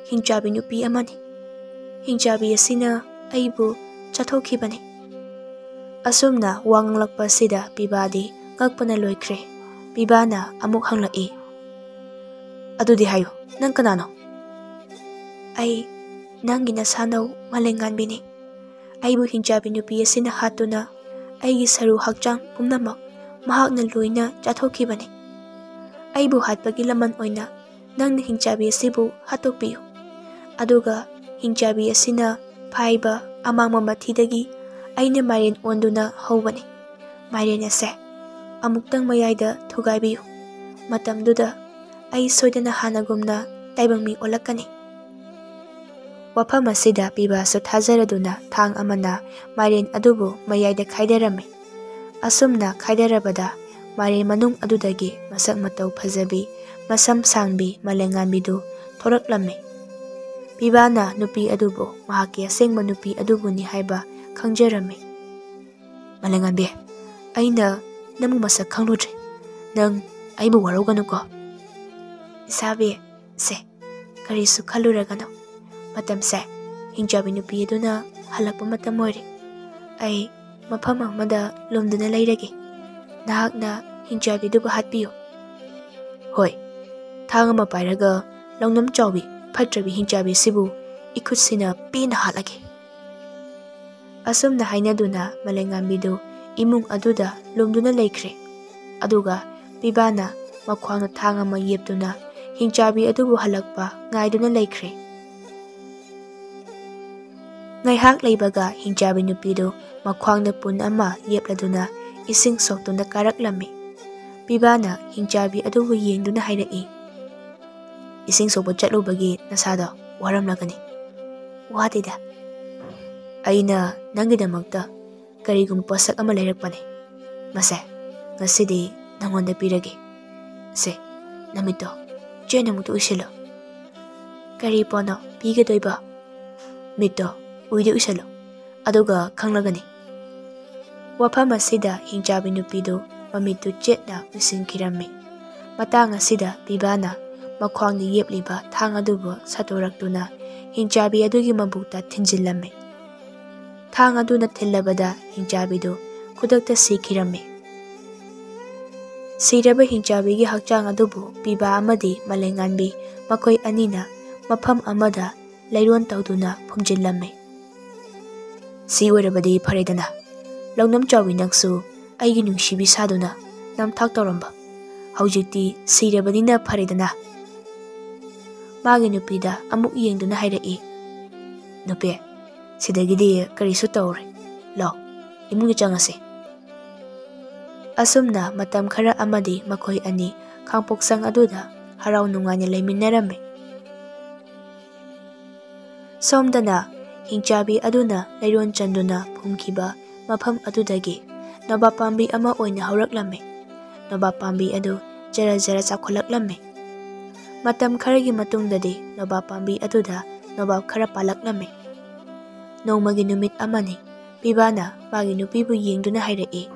ꯍꯤꯡꯆꯥꯕꯤ ꯅꯨꯄꯤ ꯑꯃꯅꯤ꯫ ꯍꯤꯡꯆꯥꯕꯤ ꯑꯁꯤꯅ ꯑꯩꯕꯨ ꯆꯥꯊꯣꯛꯈꯤꯕꯅꯤ"꯫ ꯑꯁꯨꯝꯅ ꯋꯥ ꯉꯥꯡꯂꯛꯄ ꯑꯁꯤꯗ ꯄꯤꯕꯥꯗꯤ ꯉꯛꯄꯅ ꯂꯣꯏꯈ꯭ꯔꯦ꯫ ꯄꯤꯕꯥꯅ ꯑꯃꯨꯛ ꯍꯪꯂꯛꯏ, "ꯑꯗꯨꯗꯤ ꯍꯥꯏꯌꯨ, ꯅꯪ ꯀꯅꯥꯅꯣ?" "ꯑꯩ ꯅꯪꯒꯤ ꯅꯁꯥꯅꯧ ꯃꯥꯂꯦꯝꯉꯥꯟꯕꯤꯅꯤ꯫ ꯑꯩꯕꯨ ꯍꯤꯡꯆꯥꯕꯤ ꯅꯨꯄꯤ ꯑꯁꯤꯅ ꯍꯥꯠꯇꯨꯅ ꯑꯩꯒꯤ ꯁꯔꯨ ꯍꯛꯆꯥꯡ ꯄꯨꯝꯅꯃꯛ ꯃꯍꯥꯛꯅ ꯂꯣꯏꯅ ꯆꯥꯊꯣꯛꯈꯤꯕꯅꯤ꯫ ꯑꯩꯕꯨ ꯍꯥꯠꯄꯒꯤ ꯂꯃꯟ ꯑꯣꯏꯅ ꯅꯪꯅ ꯍꯤꯡꯆꯥꯕꯤ ꯑꯁꯤꯕꯨ ꯍꯥꯠꯇꯣꯛꯄꯤꯌꯨ꯫ ꯑꯗꯨꯒ ꯍꯤꯡꯆꯥꯕꯤ ꯑꯁꯤꯅ ꯐꯥꯏꯕ ꯑꯃꯥꯡꯕ ꯃꯊꯤꯗꯒꯤ ꯑꯩꯅ ꯃꯥꯏꯔꯦꯟ ꯑꯣꯟꯗꯨꯅ ꯍꯧꯕꯅꯤ꯫ ꯃꯥꯏꯔꯦꯟ ꯑꯁꯦ ꯑꯃꯨꯛꯇꯪ ꯃꯌꯥꯏꯗ ꯊꯨꯒꯥꯏꯕꯤꯌꯨ꯫ ꯃꯇꯝꯗꯨꯗ ꯑꯩ ꯁꯣꯏꯗꯅ ꯍꯥꯟꯅꯒꯨꯝꯅ ꯇꯥꯏꯕꯪ ꯃꯤ ꯑꯣꯜꯂꯛꯀꯅꯤ"꯫ ꯋꯥꯐꯝ ꯑꯁꯤꯗ ꯄꯤꯕꯥꯁꯨ ꯊꯥꯖꯔꯗꯨꯅ ꯊꯥꯡ ꯑꯃꯅ ꯃꯥꯏꯔꯦꯟ ꯑꯗꯨꯕꯨ ꯃꯌꯥꯏꯗ ꯈꯥꯏꯗꯔꯝꯃꯤ꯫ ꯑꯁꯨꯝꯅ ꯈꯥꯏꯗꯔꯕꯗ ꯃꯥꯏꯔꯦꯟ ꯃꯅꯨꯡ ꯑꯗꯨꯗꯒꯤ ꯃꯁꯛ ꯃꯇꯧ ꯐꯖꯕꯤ, ꯃꯁꯝ ꯁꯥꯡꯕꯤ ꯃꯥꯂꯦꯝꯉꯥꯟꯕꯤꯗꯨ ꯊꯣꯔꯛꯂꯝꯃꯤ꯫ ꯄꯤꯕꯥꯅ ꯅꯨꯄꯤ ꯑꯗꯨꯕꯨ ꯃꯍꯥꯛꯀꯤ ꯑꯁꯦꯡꯕ ꯅꯨꯄꯤ ꯑꯗꯨꯕꯨꯅꯤ ꯍꯥꯏꯕ ꯈꯪꯖꯔꯝꯃꯤ꯫ "ꯃꯥꯂꯦꯝꯉꯥꯟꯕꯤ, ꯑꯩꯅ ꯅꯪꯕꯨ ꯃꯁꯛ ꯈꯪꯂꯨꯗ꯭ꯔꯤ꯫ ꯅꯪ ꯑꯩꯕꯨ ꯋꯥꯔꯧꯒꯅꯨꯀꯣ"꯫ ꯏꯁꯥꯕꯤ, ꯁꯦ, ꯀꯔꯤꯁꯨ ꯈꯜꯂꯨꯔꯒꯅꯨ꯫ ꯃꯇꯝꯁꯦ ꯍꯤꯡꯆꯥꯕꯤ ꯅꯨꯄꯤ ꯑꯗꯨꯅ ꯍꯜꯂꯛꯄ ꯃꯇꯝ ꯑꯣꯏꯔꯦ꯫ ꯑꯩ ꯃꯐꯝ ꯑꯃꯗ ꯂꯨꯝꯗꯨꯅ ꯂꯩꯔꯒꯦ꯫ ꯅꯍꯥꯛꯅ ꯍꯤꯡꯆꯥꯕꯤꯗꯨꯕꯨ ꯍꯥꯠꯄꯤꯌꯨ꯫ ꯍꯣꯏ, ꯊꯥꯡ ꯑꯃ ꯄꯥꯏꯔꯒ ꯂꯧꯅꯝ ꯆꯥꯎꯕꯤ ꯐꯠꯇ꯭ꯔꯕꯤ ꯍꯤꯡꯆꯥꯕꯤꯁꯤꯕꯨ ꯏꯈꯨꯠꯁꯤꯅ ꯄꯦꯟꯅ ꯍꯥꯠꯂꯒꯦ꯫ ꯑꯁꯨꯝꯅ ꯍꯥꯏꯅꯗꯨꯅ ꯃꯂꯩꯉꯥꯟꯕꯤꯗꯨ ꯏꯃꯨꯡ ꯑꯗꯨꯗ ꯂꯨꯝꯗꯨꯅ ꯂꯩꯈ꯭ꯔꯦ꯫ ꯑꯗꯨꯒ ꯄꯤꯕꯥꯅ ꯃꯈ꯭ꯋꯥꯡꯗ ꯊꯥꯡ ꯑꯃ ꯌꯦꯞꯇꯨꯅ ꯍꯤꯡꯆꯥꯕꯤ ꯑꯗꯨꯕꯨ ꯍꯜꯂꯛꯄ ꯉꯥꯏꯗꯨꯅ ꯂꯩꯈ꯭ꯔꯦ꯫ ꯉꯥꯏꯍꯥꯛ ꯂꯩꯕꯒ ꯍꯤꯡꯆꯥꯕꯤ ꯅꯨꯄꯤꯗꯨ ꯃꯈ꯭ꯋꯥꯡꯗ ꯄꯨꯟ ꯑꯃ ꯌꯦꯞꯂꯗꯨꯅ ꯏꯁꯤꯡ ꯁꯣꯛꯇꯨꯅ ꯀꯥꯔꯛꯂꯝꯃꯤ꯫ ꯄꯤꯕꯥꯅ ꯍꯤꯡꯆꯥꯕꯤ ꯑꯗꯨꯕꯨ ꯌꯦꯡꯗꯨꯅ ꯍꯥꯏꯔꯛꯏ, "ꯏꯁꯤꯡ ꯁꯣꯛꯄ ꯆꯠꯂꯨꯕꯒꯤ ꯅꯁꯥꯗꯣ ꯋꯥꯔꯝꯂꯒꯅꯤ꯫" "ꯋꯥꯗꯦꯗ꯫ ꯑꯩꯅ ꯅꯪꯒꯤꯗꯃꯛꯇ ꯀꯔꯤꯒꯨꯝꯕ ꯄꯣꯠꯁꯛ ꯑꯃ ꯂꯩꯔꯛꯄꯅꯤ꯫ ꯃꯁꯦ ꯉꯁꯤꯗꯤ ꯅꯪꯉꯣꯟꯗ ꯄꯤꯔꯒꯦ꯫ ꯁꯦ, ꯅꯃꯤꯠꯇꯣ ꯆꯦꯠꯅ ꯑꯃꯨꯛꯇ ꯎꯏꯁꯤꯜꯂꯣ꯫" "ꯀꯔꯤ ꯄꯣꯠꯅꯣ ꯄꯤꯒꯗꯣꯏꯕ?" "ꯃꯤꯠꯇꯣ ꯎꯏꯗꯤ ꯎꯏꯁꯤꯜꯂꯣ, ꯑꯗꯨꯒ ꯈꯪꯂꯒꯅꯤ꯫" ꯋꯥꯐꯝ ꯑꯁꯤꯗ ꯍꯤꯡꯆꯥꯕꯤ ꯅꯨꯄꯤꯗꯨ ꯃꯃꯤꯠꯇꯨ ꯆꯦꯠꯅ ꯎꯏꯁꯤꯟꯈꯤꯔꯝꯃꯤ꯫ ꯃꯇꯥꯡ ꯑꯁꯤꯗ ꯄꯤꯕꯥꯅ ꯃꯈ꯭ꯋꯥꯡꯗ ꯌꯦꯞꯂꯤꯕ ꯊꯥꯡ ꯑꯗꯨꯕꯨ ꯁꯠꯇꯣꯔꯛꯇꯨꯅ ꯍꯤꯡꯆꯥꯕꯤ ꯑꯗꯨꯒꯤ ꯃꯕꯨꯛꯇ ꯊꯤꯟꯖꯤꯜꯂꯝꯃꯤ꯫ ꯊꯥꯡ ꯑꯗꯨꯅ ꯊꯤꯜꯂꯕꯗ ꯍꯤꯡꯆꯥꯕꯤꯗꯨ ꯈꯨꯗꯛꯇ ꯁꯤꯈꯤꯔꯝꯃꯤ꯫ ꯁꯤꯔꯕ ꯍꯤꯡꯆꯥꯕꯤꯒꯤ ꯍꯛꯆꯥꯡ ꯑꯗꯨꯕꯨ ꯄꯤꯕꯥ ꯑꯃꯗꯤ ꯃꯂꯩꯉꯥꯟꯕꯤ ꯃꯈꯣꯏ ꯑꯅꯤꯅ ꯃꯐꯝ ꯑꯃꯗ ꯂꯩꯔꯣꯟ ꯇꯧꯗꯨꯅ ꯐꯨꯝꯖꯤꯜꯂꯝꯃꯤ꯫ "ꯁꯤ ꯑꯣꯏꯔꯕꯗꯤ ꯐꯔꯦꯗꯅ, ꯂꯧꯅꯝ ꯆꯥꯎꯕꯤ ꯅꯪꯁꯨ ꯑꯩꯒꯤ ꯅꯨꯡꯁꯤꯕꯤ ꯁꯥꯗꯨꯅ ꯅꯝꯊꯥꯛ ꯇꯧꯔꯝꯕ꯫ ꯍꯧꯖꯤꯛꯇꯤ ꯁꯤꯔꯕꯅꯤꯅ ꯐꯔꯦꯗꯅ꯫" ꯃꯥꯒꯤ ꯅꯨꯄꯤꯗ ꯑꯃꯨꯛ ꯌꯦꯡꯗꯨꯅ ꯍꯥꯏꯔꯛꯏ, "ꯅꯨꯄꯤ, ꯁꯤꯗꯒꯤꯗꯤ ꯀꯔꯤꯁꯨ ꯇꯧꯔꯣꯏ꯫ ꯂꯥꯎ, ꯏꯃꯨꯡꯗ ꯆꯪꯉꯁꯤ꯫" ꯑꯁꯨꯝꯅ ꯃꯇꯝ ꯈꯔ ꯑꯃꯗꯤ ꯃꯈꯣꯏ ꯑꯅꯤ ꯈꯥꯡꯄꯣꯛꯁꯪ ꯑꯗꯨꯗ ꯍꯔꯥꯎ ꯅꯨꯡꯉꯥꯏꯅ ꯂꯩꯃꯤꯟꯅꯔꯝꯃꯤ꯫ ꯁꯣꯝꯗꯅ ꯍꯤꯡꯆꯥꯕꯤ ꯑꯗꯨꯅ ꯂꯩꯔꯣꯟ ꯆꯟꯗꯨꯅ ꯐꯨꯝꯈꯤꯕ ꯃꯐꯝ ꯑꯗꯨꯗꯒꯤ ꯅꯣꯕꯥꯞ ꯄꯥꯝꯕꯤ ꯑꯃ ꯑꯣꯏꯅ ꯍꯧꯔꯛꯂꯝꯃꯤ꯫ ꯅꯣꯕꯥꯞ ꯄꯥꯝꯕꯤ ꯑꯗꯨ ꯖꯔ ꯖꯔ ꯆꯥꯎꯈꯠꯂꯛꯂꯝꯃꯤ꯫ ꯃꯇꯝ ꯈꯔꯒꯤ ꯃꯇꯨꯡꯗꯗꯤ ꯅꯣꯕꯥꯞ ꯄꯥꯝꯕꯤ ꯑꯗꯨꯗ ꯅꯣꯕꯥꯞ ꯈꯔ ꯄꯥꯜꯂꯛꯂꯝꯃꯤ꯫ ꯅꯣꯡꯃꯒꯤ ꯅꯨꯃꯤꯠ ꯑꯃꯅꯤ, ꯄꯤꯕꯥꯅ ꯃꯥꯒꯤ ꯅꯨꯄꯤꯕꯨ ꯌꯦꯡꯗꯨꯅ ꯍꯥꯏꯔꯛꯏ,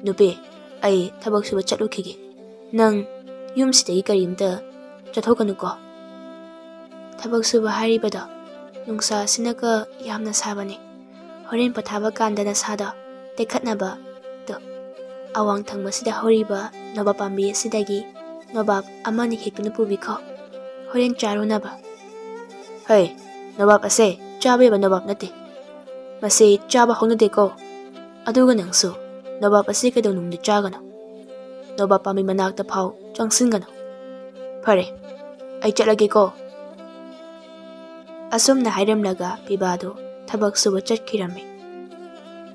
"ꯅꯨꯄꯤ, ꯑꯩ ꯊꯕꯛ ꯁꯨꯕ ꯆꯠꯂꯨꯈꯤꯒꯦ꯫ ꯅꯪ ꯌꯨꯝꯁꯤꯗꯒꯤ ꯀꯔꯤꯝꯇ ꯆꯠꯊꯣꯛꯀꯅꯨꯀꯣ꯫ ꯊꯕꯛ ꯁꯨꯕ ꯍꯥꯏꯔꯤꯕꯗꯣ ꯅꯨꯡꯁꯥ ꯑꯁꯤꯅꯒ ꯌꯥꯝꯅ ꯁꯥꯕꯅꯦ꯫ ꯍꯣꯔꯦꯟ ꯄꯣꯊꯥꯕ ꯀꯥꯟꯗ ꯅꯁꯥꯗꯣ ꯇꯦꯛꯈꯠꯅꯕ ꯇꯨ, ꯑꯋꯥꯡ ꯊꯪꯕꯁꯤꯗ ꯍꯧꯔꯤꯕ ꯅꯣꯕꯥꯞ ꯄꯥꯝꯕꯤ ꯑꯁꯤꯗꯒꯤ ꯅꯣꯕꯥꯞ ꯑꯃꯅꯤ ꯍꯦꯛꯇꯨꯅ ꯄꯨꯕꯤꯈꯣ꯫ ꯍꯣꯔꯦꯟ ꯆꯥꯔꯨꯅꯕ꯫ ꯍꯩ, ꯅꯣꯕꯥꯞ ꯑꯁꯦ ꯆꯥꯕ ꯌꯥꯕ ꯅꯣꯕꯥꯞ ꯅꯠꯇꯦ꯫ ꯃꯁꯤ ꯆꯥꯕ ꯍꯧꯅꯗꯦꯀꯣ꯫ ꯑꯗꯨꯒ ꯅꯪꯁꯨ ꯅꯣꯕꯥꯞ ꯑꯁꯤ ꯀꯩꯗꯧꯅꯨꯡꯗ ꯆꯥꯒꯅꯨ꯫ ꯅꯣꯕꯥꯞ ꯄꯥꯝꯕꯤ ꯃꯅꯥꯛꯇ ꯐꯥꯎ ꯆꯪꯁꯤꯟꯒꯅꯨ꯫ ꯐꯔꯦ, ꯑꯩ ꯆꯠꯂꯒꯦꯀꯣ꯫ ꯑꯁꯨꯝꯅ ꯍꯥꯏꯔꯝꯂꯒ ꯄꯤꯕꯥꯗꯨ ꯊꯕꯛ ꯁꯨꯕ ꯆꯠꯈꯤꯔꯝꯃꯤ꯫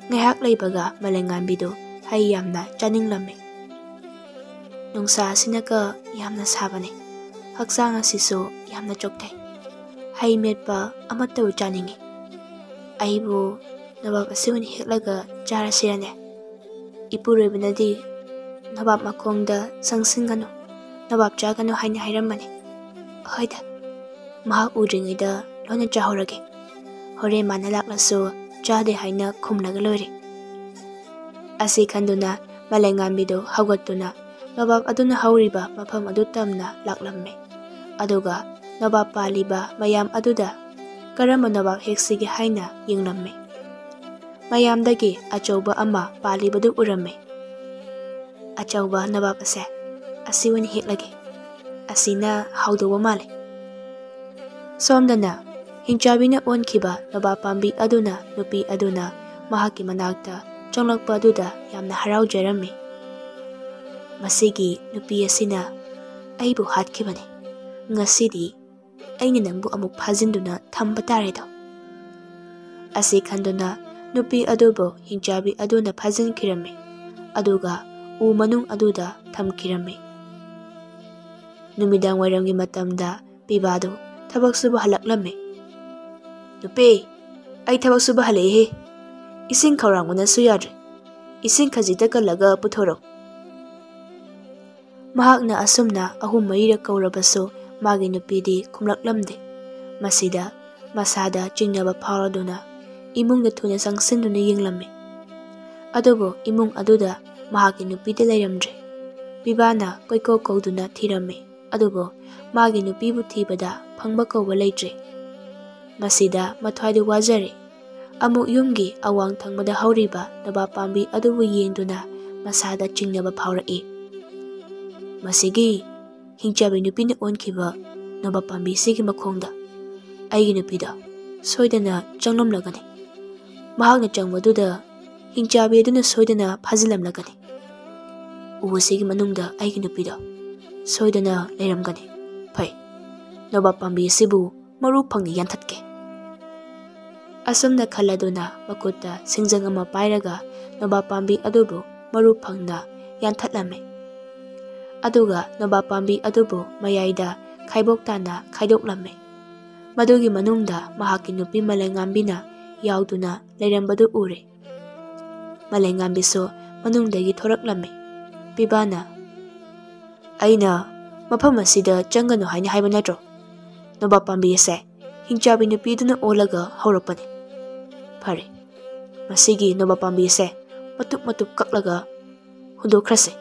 ꯉꯥꯏꯍꯥꯛ ꯂꯩꯕꯒ ꯃꯂꯩꯉꯥꯟꯕꯤꯗꯨ ꯍꯩ ꯌꯥꯝꯅ ꯆꯥꯅꯤꯡꯂꯝꯃꯤ꯫ ꯅꯨꯡꯁꯥ ꯑꯁꯤꯅꯒ ꯌꯥꯝꯅ ꯁꯥꯕꯅꯤ꯫ ꯍꯛꯆꯥꯡ ꯑꯁꯤꯁꯨ ꯌꯥꯝꯅ ꯆꯣꯛꯊꯩ꯫ ꯍꯩ ꯃꯦꯠꯄ ꯑꯃꯠꯇꯕꯨ ꯆꯥꯅꯤꯡꯏ꯫ ꯑꯩꯕꯨ ꯅꯣꯕꯥꯞ ꯑꯁꯤ ꯑꯣꯏꯅ ꯍꯦꯛꯂꯒ ꯆꯥꯔꯁꯤꯔꯅꯦ? ꯏꯄꯨꯔꯣꯏꯕꯅꯗꯤ ꯅꯣꯕꯥꯞ ꯃꯈꯣꯡꯗ ꯆꯪꯁꯤꯟꯒꯅꯨ, ꯅꯣꯕꯥꯞ ꯆꯥꯒꯅꯨ ꯍꯥꯏꯅ ꯍꯥꯏꯔꯝꯕꯅꯤ꯫ ꯍꯣꯏꯗ, ꯃꯍꯥꯛ ꯎꯗ꯭ꯔꯤꯉꯩꯗ ꯂꯣꯏꯅ ꯆꯥꯍꯧꯔꯒꯦ꯫ ꯍꯣꯔꯦꯟ ꯃꯥꯅ ꯂꯥꯛꯂꯁꯨ ꯆꯥꯗꯦ ꯍꯥꯏꯅ ꯈꯨꯝꯂꯒ ꯂꯣꯏꯔꯦ꯫ ꯑꯁꯤ ꯈꯟꯗꯨꯅ ꯃꯂꯩꯉꯥꯟꯕꯤꯗꯨ ꯍꯧꯒꯠꯇꯨꯅ ꯅꯣꯕꯥꯞ ꯑꯗꯨꯅ ꯍꯧꯔꯤꯕ ꯃꯐꯝ ꯑꯗꯨ ꯇꯝꯅ ꯂꯥꯛꯂꯝꯃꯤ꯫ ꯑꯗꯨꯒ ꯅꯣꯕꯥꯞ ꯄꯥꯜꯂꯤꯕ ꯃꯌꯥꯝ ꯑꯗꯨꯗ ꯀꯔꯝꯕ ꯅꯣꯕꯥꯞ ꯍꯦꯛꯁꯤꯒꯦ ꯍꯥꯏꯅ ꯌꯦꯡꯂꯝꯃꯤ꯫ ꯃꯌꯥꯝꯗꯒꯤ ꯑꯆꯧꯕ ꯑꯃ ꯄꯥꯜꯂꯤꯕꯗꯨ ꯎꯔꯝꯃꯤ꯫ ꯑꯆꯧꯕ ꯅꯣꯕꯥꯞ ꯑꯁꯦ ꯑꯁꯤ ꯑꯣꯏꯅ ꯍꯦꯛꯂꯒꯦ꯫ ꯑꯁꯤꯅ ꯍꯥꯎꯗꯧꯕ ꯃꯥꯜꯂꯦ꯫ ꯁꯣꯝꯗꯅ ꯍꯤꯡꯆꯥꯕꯤꯅ ꯑꯣꯟꯈꯤꯕ ꯅꯣꯕꯥꯞ ꯄꯥꯝꯕꯤ ꯑꯗꯨꯅ ꯅꯨꯄꯤ ꯑꯗꯨꯅ ꯃꯍꯥꯛꯀꯤ ꯃꯅꯥꯛꯇ ꯆꯪꯂꯛꯄ ꯑꯗꯨꯗ ꯌꯥꯝꯅ ꯍꯔꯥꯎꯖꯔꯝꯃꯤ꯫ ꯃꯁꯤꯒꯤ ꯅꯨꯄꯤ ꯑꯁꯤꯅ ꯑꯩꯕꯨ ꯍꯥꯠꯈꯤꯕꯅꯤ꯫ ꯉꯁꯤꯗꯤ ꯑꯩꯅ ꯅꯪꯕꯨ ꯑꯃꯨꯛ ꯐꯥꯖꯤꯟꯗꯨꯅ ꯊꯝꯕ ꯇꯥꯔꯦꯗꯣ꯫ ꯑꯁꯤ ꯈꯟꯗꯨꯅ ꯅꯨꯄꯤ ꯑꯗꯨꯕꯨ ꯍꯤꯡꯆꯥꯕꯤ ꯑꯗꯨꯅ ꯐꯥꯖꯤꯟꯈꯤꯔꯝꯃꯤ, ꯑꯗꯨꯒ ꯎ ꯃꯅꯨꯡ ꯑꯗꯨꯗ ꯊꯝꯈꯤꯔꯝꯃꯤ꯫ ꯅꯨꯃꯤꯗꯥꯡ ꯋꯥꯏꯔꯝꯒꯤ ꯃꯇꯝꯗ ꯄꯤꯕꯥꯗꯨ ꯊꯕꯛ ꯁꯨꯕ ꯍꯜꯂꯛꯂꯝꯃꯤ꯫ "ꯅꯨꯄꯤ, ꯑꯩ ꯊꯕꯛ ꯁꯨꯕ ꯍꯜꯂꯛꯏꯍꯦ꯫ ꯏꯁꯤꯡ ꯈꯧꯔꯥꯡꯕꯅꯁꯨ ꯌꯥꯗ꯭ꯔꯦ꯫ ꯏꯁꯤꯡ ꯈꯖꯤꯛꯇ ꯀꯜꯂꯒ ꯄꯨꯊꯣꯔꯛꯎ꯫" ꯃꯍꯥꯛꯅ ꯑꯁꯨꯝꯅ ꯑꯍꯨꯝ ꯃꯔꯤꯔꯛ ꯀꯧꯔꯕꯁꯨ ꯃꯥꯒꯤ ꯅꯨꯄꯤꯗꯤ ꯈꯨꯝꯂꯛꯂꯝꯗꯦ꯫ ꯃꯁꯤꯗ ꯃꯁꯥꯗ ꯆꯤꯡꯅꯕ ꯐꯥꯎꯔꯗꯨꯅ ꯏꯃꯨꯡꯗ ꯊꯨꯅ ꯆꯪꯁꯤꯟꯗꯨꯅ ꯌꯦꯡꯂꯝꯃꯤ꯫ ꯑꯗꯨꯕꯨ ꯏꯃꯨꯡ ꯑꯗꯨꯗ ꯃꯍꯥꯛꯀꯤ ꯅꯨꯄꯤꯗꯤ ꯂꯩꯔꯝꯗ꯭ꯔꯦ꯫ ꯄꯤꯕꯥꯅ ꯀꯣꯏꯀꯧ ꯀꯧꯗꯨꯅ ꯊꯤꯔꯝꯃꯤ, ꯑꯗꯨꯕꯨ ꯃꯥꯒꯤ ꯅꯨꯄꯤꯕꯨ ꯊꯤꯕꯗ ꯐꯪꯕ ꯀꯧꯕ ꯂꯩꯇ꯭ꯔꯦ꯫ ꯃꯁꯤꯗ ꯃꯊ꯭ꯋꯥꯏꯗꯨ ꯋꯥꯖꯔꯦ꯫ ꯑꯃꯨꯛ ꯌꯨꯝꯒꯤ ꯑꯋꯥꯡ ꯊꯪꯕꯗ ꯍꯧꯔꯤꯕ ꯅꯣꯕꯥꯞ ꯄꯥꯝꯕꯤ ꯑꯗꯨꯕꯨ ꯌꯦꯡꯗꯨꯅ ꯃꯁꯥꯗ ꯆꯤꯡꯅꯕ ꯐꯥꯎꯔꯛꯏ꯫ ꯃꯁꯤꯒꯤ ꯍꯤꯡꯆꯥꯕꯤ ꯅꯨꯄꯤꯅ ꯑꯣꯟꯈꯤꯕ ꯅꯣꯕꯥꯞ ꯄꯥꯝꯕꯤꯁꯤꯒꯤ ꯃꯈꯣꯡꯗ ꯑꯩꯒꯤ ꯅꯨꯄꯤꯗꯣ ꯁꯣꯏꯗꯅ ꯆꯪꯂꯝꯂꯒꯅꯤ꯫ ꯃꯍꯥꯛꯅ ꯆꯪꯕꯗꯨꯗ ꯍꯤꯡꯆꯥꯕꯤ ꯑꯗꯨꯅ ꯁꯣꯏꯗꯅ ꯐꯥꯖꯤꯜꯂꯝꯂꯒꯅꯤ꯫ ꯎ ꯑꯁꯤꯒꯤ ꯃꯅꯨꯡꯗ ꯑꯩꯒꯤ ꯅꯨꯄꯤꯗꯣ ꯁꯣꯏꯗꯅ ꯂꯩꯔꯝꯒꯅꯤ꯫ ꯐꯩ, ꯅꯣꯕꯥꯞ ꯄꯥꯝꯕꯤ ꯑꯁꯤꯕꯨ ꯃꯔꯨ ꯐꯪꯅ ꯌꯥꯟꯊꯠꯀꯦ꯫ ꯑꯁꯨꯝꯅ ꯈꯜꯂꯗꯨꯅ ꯃꯈꯨꯠꯇ ꯁꯤꯡꯖꯪ ꯑꯃ ꯄꯥꯏꯔꯒ ꯅꯣꯕꯥꯞ ꯄꯥꯝꯕꯤ ꯑꯗꯨꯕꯨ ꯃꯔꯨ ꯐꯪꯅ ꯌꯥꯟꯊꯠꯂꯝꯃꯤ꯫ ꯑꯗꯨꯒ ꯅꯣꯕꯥꯞ ꯄꯥꯝꯕꯤ ꯑꯗꯨꯕꯨ ꯃꯌꯥꯏꯗ ꯈꯥꯏꯕꯣꯛ ꯇꯥꯅ ꯈꯥꯏꯗꯣꯛꯂꯝꯃꯤ꯫ ꯃꯗꯨꯒꯤ ꯃꯅꯨꯡꯗ ꯃꯍꯥꯛꯀꯤ ꯅꯨꯄꯤ ꯃꯂꯩꯉꯥꯟꯕꯤꯅ ꯌꯥꯎꯗꯨꯅ ꯂꯩꯔꯝꯕꯗꯨ ꯎꯔꯦ꯫ ꯃꯂꯩꯉꯥꯟꯕꯤꯁꯨ ꯃꯅꯨꯡꯗꯒꯤ ꯊꯣꯔꯛꯂꯝꯃꯤ꯫ ꯄꯤꯕꯥꯅ, "ꯑꯩꯅ ꯃꯐꯝ ꯑꯁꯤꯗ ꯆꯪꯒꯅꯨ ꯍꯥꯏꯅ ꯍꯥꯏꯕ ꯅꯠꯇ꯭ꯔꯣ? ꯅꯣꯕꯥꯞ ꯄꯥꯝꯕꯤ ꯑꯁꯦ ꯍꯤꯡꯆꯥꯕꯤ ꯅꯨꯄꯤꯗꯨꯅ ꯑꯣꯜꯂꯒ ꯍꯧꯔꯛꯄꯅꯤ꯫ ꯐꯔꯦ, ꯃꯁꯤꯒꯤ ꯅꯣꯕꯥꯞ ꯄꯥꯝꯕꯤ ꯑꯁꯦ ꯃꯇꯨꯞ ꯃꯇꯨꯞ ꯀꯛꯂꯒ ꯍꯨꯟꯗꯣꯛꯈ꯭ꯔꯁꯦ"꯫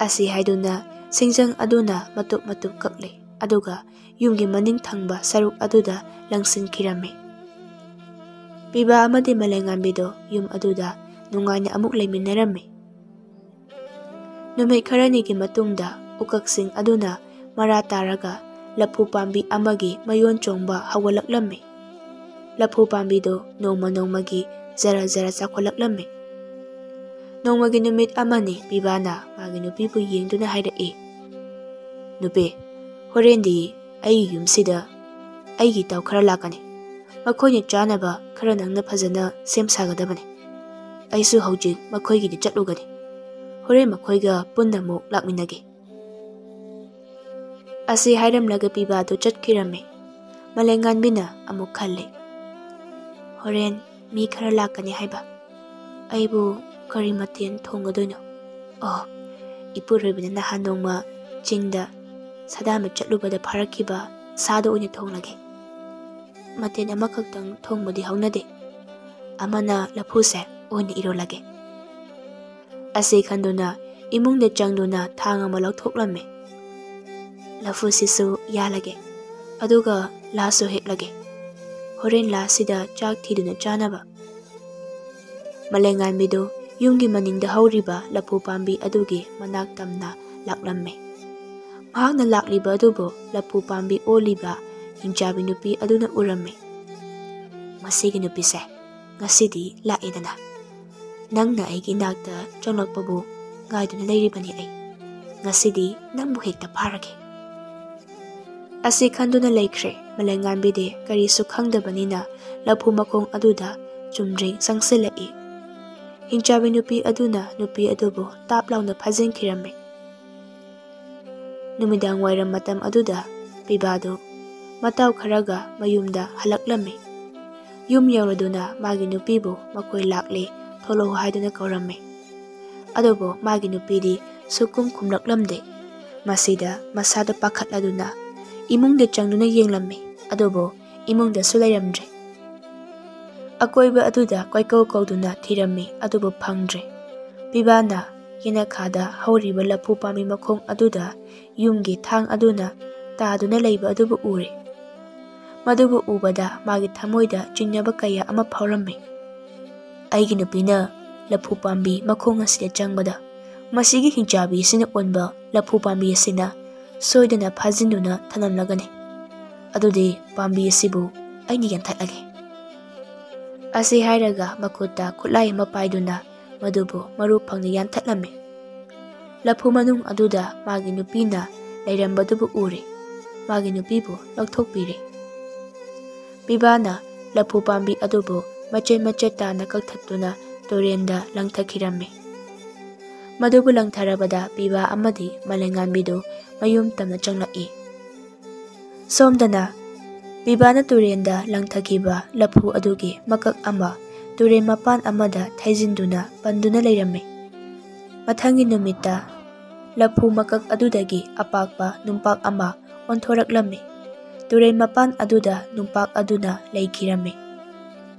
ꯑꯁꯤ ꯍꯥꯏꯗꯨꯅ ꯁꯤꯡꯖꯪ ꯑꯗꯨꯅ ꯃꯇꯨꯞ ꯃꯇꯨꯞ ꯀꯛꯂꯦ, ꯑꯗꯨꯒ ꯌꯨꯝꯒꯤ ꯃꯅꯤꯡ ꯊꯪꯕ ꯁꯔꯨꯛ ꯑꯗꯨꯗ ꯂꯪꯁꯤꯟꯈꯤꯔꯝꯃꯤ꯫ ꯄꯤꯕꯥ ꯑꯃꯗꯤ ꯃꯂꯩꯉꯥꯟꯕꯤꯗꯣ ꯌꯨꯝ ꯑꯗꯨꯗ ꯅꯨꯡꯉꯥꯏꯅ ꯑꯃꯨꯛ ꯂꯩꯃꯤꯟꯅꯔꯝꯃꯤ꯫ ꯅꯨꯃꯤꯠ ꯈꯔꯅꯤꯒꯤ ꯃꯇꯨꯡꯗ ꯎꯀꯛꯁꯤꯡ ꯑꯗꯨꯅ ꯃꯔꯥ ꯇꯥꯔꯒ ꯂꯐꯨ ꯄꯥꯝꯕꯤ ꯑꯃꯒꯤ ꯃꯌꯣꯟ ꯆꯣꯡꯕ ꯍꯧꯒꯠꯂꯛꯂꯝꯃꯤ꯫ ꯂꯐꯨ ꯄꯥꯝꯕꯤꯗꯨ ꯅꯣꯡꯃ ꯅꯣꯡꯃꯒꯤ ꯖꯔ ꯖꯔ ꯆꯥꯎꯈꯠꯂꯛꯂꯝꯃꯤ꯫ ꯅꯣꯡꯃꯒꯤ ꯅꯨꯃꯤꯠ ꯑꯃꯅꯤ ꯄꯤꯕꯥꯅ ꯃꯥꯒꯤ ꯅꯨꯄꯤꯕꯨ ꯌꯦꯡꯗꯨꯅ ꯍꯥꯏꯔꯛꯏ, "ꯅꯨꯄꯤ, ꯍꯣꯔꯦꯟꯗꯤ ꯑꯩꯒꯤ ꯌꯨꯝꯁꯤꯗ ꯑꯩꯒꯤ ꯏꯇꯥꯎ ꯈꯔ ꯂꯥꯛꯀꯅꯤ꯫ ꯃꯈꯣꯏꯅ ꯆꯥꯅꯕ ꯈꯔ ꯅꯪꯅ ꯐꯖꯅ ꯁꯦꯝ ꯁꯥꯒꯗꯕꯅꯤ꯫ ꯑꯩꯁꯨ ꯍꯧꯖꯤꯛ ꯃꯈꯣꯏꯒꯤꯗ ꯆꯠꯂꯨꯒꯅꯤ꯫ ꯍꯣꯔꯦꯟ ꯃꯈꯣꯏꯒ ꯄꯨꯟꯅ ꯑꯃꯨꯛ ꯂꯥꯛꯃꯤꯟꯅꯒꯦ"꯫ ꯑꯁꯤ ꯍꯥꯏꯔꯝꯂꯒ ꯄꯤꯕꯥꯗꯨ ꯆꯠꯈꯤꯔꯝꯃꯤ꯫ ꯃꯂꯩꯉꯥꯟꯕꯤꯅ ꯑꯃꯨꯛ ꯈꯜꯂꯤ, "ꯍꯣꯔꯦꯟ ꯃꯤ ꯈꯔ ꯂꯥꯛꯀꯅꯤ ꯍꯥꯏꯕ꯫ ꯑꯩꯕꯨ ꯀꯔꯤ ꯃꯊꯦꯜ ꯊꯣꯡꯒꯗꯣꯏꯅꯣ? ꯑꯣ, ꯏꯄꯨꯔꯣꯏꯕꯅ ꯅꯍꯥꯟ ꯅꯣꯡꯃ ꯆꯤꯡꯗ ꯁꯥꯗꯥꯟꯕ ꯆꯠꯂꯨꯕꯗ ꯐꯥꯔꯛꯈꯤꯕ ꯁꯥꯗꯣ ꯑꯣꯏꯅ ꯊꯣꯡꯂꯒꯦ꯫ ꯃꯊꯦꯜ ꯑꯃꯈꯛꯇꯪ ꯊꯣꯡꯕꯗꯤ ꯍꯧꯅꯗꯦ꯫ ꯑꯃꯅ ꯂꯐꯨꯁꯦ ꯑꯣꯏꯅ ꯏꯔꯣꯜꯂꯒꯦ"꯫ ꯑꯁꯤ ꯈꯟꯗꯨꯅ ꯏꯃꯨꯡꯗ ꯆꯪꯗꯨꯅ ꯊꯥꯡ ꯑꯃ ꯂꯧꯊꯣꯛꯂꯝꯃꯤ꯫ "ꯂꯐꯨꯁꯤꯁꯨ ꯌꯥꯜꯂꯒꯦ, ꯑꯗꯨꯒ ꯂꯥꯁꯨ ꯍꯦꯛꯂꯒꯦ꯫ ꯍꯣꯔꯦꯟ ꯂꯥꯁꯤꯗ ꯆꯥꯛ ꯊꯤꯗꯨꯅ ꯆꯥꯅꯕ"꯫ ꯃꯂꯦꯉꯥꯟꯕꯤꯗꯨ ꯌꯨꯝꯒꯤ ꯃꯅꯤꯡꯗ ꯍꯧꯔꯤꯕ ꯂꯐꯨ ꯄꯥꯝꯕꯤ ꯑꯗꯨꯒꯤ ꯃꯅꯥꯛ ꯇꯝꯅ ꯂꯥꯛꯂꯝꯃꯤ꯫ ꯃꯍꯥꯛꯅ ꯂꯥꯛꯂꯤꯕ ꯑꯗꯨꯕꯨ ꯂꯐꯨ ꯄꯥꯝꯕꯤ ꯑꯣꯜꯂꯤꯕ ꯍꯤꯡꯆꯥꯕꯤ ꯅꯨꯄꯤ ꯑꯗꯨꯅ ꯎꯔꯝꯃꯤ꯫ "ꯃꯁꯤꯒꯤ ꯅꯨꯄꯤꯁꯦ ꯉꯁꯤꯗꯤ ꯂꯥꯛꯑꯦꯗꯅ꯫ ꯅꯪꯅ ꯑꯩꯒꯤ ꯏꯅꯥꯛꯇ ꯆꯪꯂꯛꯄꯕꯨ ꯉꯥꯏꯗꯨꯅ ꯂꯩꯔꯤꯕꯅꯤ ꯑꯩ꯫ ꯉꯁꯤꯗꯤ ꯅꯪꯕꯨ ꯍꯦꯛꯇ ꯐꯥꯔꯒꯦ"꯫ ꯑꯁꯤ ꯈꯟꯗꯨꯅ ꯂꯩꯈ꯭ꯔꯦ꯫ ꯃꯂꯦꯉꯥꯟꯕꯤꯗꯤ ꯀꯔꯤꯁꯨ ꯈꯪꯗꯕꯅꯤꯅ ꯂꯐꯨ ꯃꯈꯣꯡ ꯑꯗꯨꯗ ꯆꯨꯝꯗ꯭ꯔꯤꯡ ꯆꯪꯁꯤꯜꯂꯛꯏ꯫ ꯍꯤꯡꯆꯥꯕꯤ ꯅꯨꯄꯤ ꯑꯗꯨꯅ ꯅꯨꯄꯤ ꯑꯗꯨꯕꯨ ꯇꯥꯞ ꯂꯥꯎꯅ ꯐꯥꯖꯤꯟꯈꯤꯔꯝꯃꯤ꯫ ꯅꯨꯃꯤꯗꯥꯡ ꯋꯥꯏꯔꯝ ꯃꯇꯝ ꯑꯗꯨꯗ ꯄꯤꯕꯥꯗꯨ ꯃꯇꯥꯎ ꯈꯔꯒ ꯃꯌꯨꯝꯗ ꯍꯜꯂꯛꯂꯝꯃꯤ꯫ ꯌꯨꯝ ꯌꯧꯔꯗꯨꯅ ꯃꯥꯒꯤ ꯅꯨꯄꯤꯕꯨ "ꯃꯈꯣꯏ ꯂꯥꯛꯂꯦ, ꯊꯣꯛꯂꯛꯎ" ꯍꯥꯏꯗꯨꯅ ꯀꯧꯔꯝꯃꯤ꯫ ꯑꯗꯨꯕꯨ ꯃꯥꯒꯤ ꯅꯨꯄꯤꯗꯤ ꯁꯨꯛꯈꯨꯝ ꯈꯨꯝꯂꯛꯂꯝꯗꯦ꯫ ꯃꯁꯤꯗ ꯃꯁꯥꯗ ꯄꯥꯈꯠꯂꯗꯨꯅ ꯏꯃꯨꯡꯗ ꯆꯪꯗꯨꯅ ꯌꯦꯡꯂꯝꯃꯤ, ꯑꯗꯨꯕꯨ ꯏꯃꯨꯡꯗꯁꯨ ꯂꯩꯔꯝꯗ꯭ꯔꯦ꯫ ꯑꯀꯣꯏꯕ ꯑꯗꯨꯗ ꯀꯣꯏꯀꯧ ꯀꯧꯗꯨꯅ ꯊꯤꯔꯝꯃꯤ, ꯑꯗꯨꯕꯨ ꯐꯪꯗ꯭ꯔꯦ꯫ ꯄꯤꯕꯥꯅ ꯌꯦꯅꯈꯥꯗ ꯍꯧꯔꯤꯕ ꯂꯐꯨ ꯄꯥꯝꯕꯤ ꯃꯈꯣꯡ ꯑꯗꯨꯗ ꯌꯨꯝꯒꯤ ꯊꯥꯡ ꯑꯗꯨꯅ ꯇꯥꯗꯨꯅ ꯂꯩꯕ ꯑꯗꯨꯕꯨ ꯎꯔꯦ꯫ ꯃꯗꯨꯕꯨ ꯎꯕꯗ ꯃꯥꯒꯤ ꯊꯃꯣꯏꯗ ꯆꯤꯡꯅꯕ ꯀꯌꯥ ꯑꯃ ꯐꯥꯎꯔꯝꯃꯤ꯫ "ꯑꯩꯒꯤ ꯅꯨꯄꯤꯅ ꯂꯐꯨ ꯄꯥꯝꯕꯤ ꯃꯈꯣꯡ ꯑꯁꯤꯗ ꯆꯪꯕꯗ, ꯃꯁꯤꯒꯤ ꯍꯤꯡꯆꯥꯕꯤ ꯑꯁꯤꯅ ꯑꯣꯟꯕ ꯂꯐꯨ ꯄꯥꯝꯕꯤ ꯑꯁꯤꯅ ꯁꯣꯏꯗꯅ ꯐꯥꯖꯤꯟꯗꯨꯅ ꯊꯅꯝꯂꯒꯅꯤ꯫ ꯑꯗꯨꯗꯤ ꯄꯥꯝꯕꯤ ꯑꯁꯤꯕꯨ ꯑꯩꯅ ꯌꯥꯟꯊꯠꯂꯒꯦ"꯫ ꯑꯁꯤ ꯍꯥꯏꯔꯒ ꯃꯈꯨꯠꯇ ꯈꯨꯠꯂꯥꯏ ꯑꯃ ꯄꯥꯏꯗꯨꯅ ꯃꯗꯨꯕꯨ ꯃꯔꯨ ꯐꯪꯅ ꯌꯥꯟꯊꯠꯂꯝꯃꯤ꯫ ꯂꯐꯨ ꯃꯅꯨꯡ ꯑꯗꯨꯗ ꯃꯥꯒꯤ ꯅꯨꯄꯤꯅ ꯂꯩꯔꯝꯕꯗꯨꯕꯨ ꯎꯔꯦ꯫ ꯃꯥꯒꯤ ꯅꯨꯄꯤꯕꯨ ꯂꯧꯊꯣꯛꯄꯤꯔꯦ꯫ ꯄꯤꯕꯥꯅ ꯂꯐꯨ ꯄꯥꯝꯕꯤ ꯑꯗꯨꯕꯨ ꯃꯆꯦꯠ ꯃꯆꯦꯠ ꯇꯥꯅ ꯀꯛꯊꯠꯇꯨꯅ ꯇꯨꯔꯦꯟꯗ ꯂꯪꯊꯈꯤꯔꯝꯃꯤ꯫ ꯃꯗꯨꯕꯨ ꯂꯪꯊꯔꯕꯗ ꯄꯤꯕꯥ ꯑꯃꯗꯤ ꯃꯂꯦꯉꯥꯟꯕꯤꯗꯨ ꯃꯌꯨꯝ ꯇꯝꯅ ꯆꯪꯂꯛꯏ꯫ ꯁꯣꯝꯗꯅ ꯄꯤꯕꯥꯅ ꯇꯨꯔꯦꯟꯗ ꯂꯪꯊꯈꯤꯕ ꯂꯐꯨ ꯑꯗꯨꯒꯤ ꯃꯀꯛ ꯑꯃ ꯇꯨꯔꯦꯟ ꯃꯄꯥꯟ ꯑꯃꯗ ꯊꯩꯖꯤꯟꯗꯨꯅ ꯄꯟꯗꯨꯅ ꯂꯩꯔꯝꯃꯤ꯫ ꯃꯊꯪꯒꯤ ꯅꯨꯃꯤꯠꯇ ꯂꯐꯨ ꯃꯀꯛ ꯑꯗꯨꯗꯒꯤ ꯑꯄꯥꯛꯄ ꯅꯨꯡꯄꯥꯛ ꯑꯃ ꯑꯣꯟꯊꯣꯔꯛꯂꯝꯃꯤ꯫ ꯇꯨꯔꯦꯟ ꯃꯄꯥꯟ ꯑꯗꯨꯗ ꯅꯨꯡꯄꯥꯛ ꯑꯗꯨꯅ ꯂꯩꯈꯤꯔꯝꯃꯤ꯫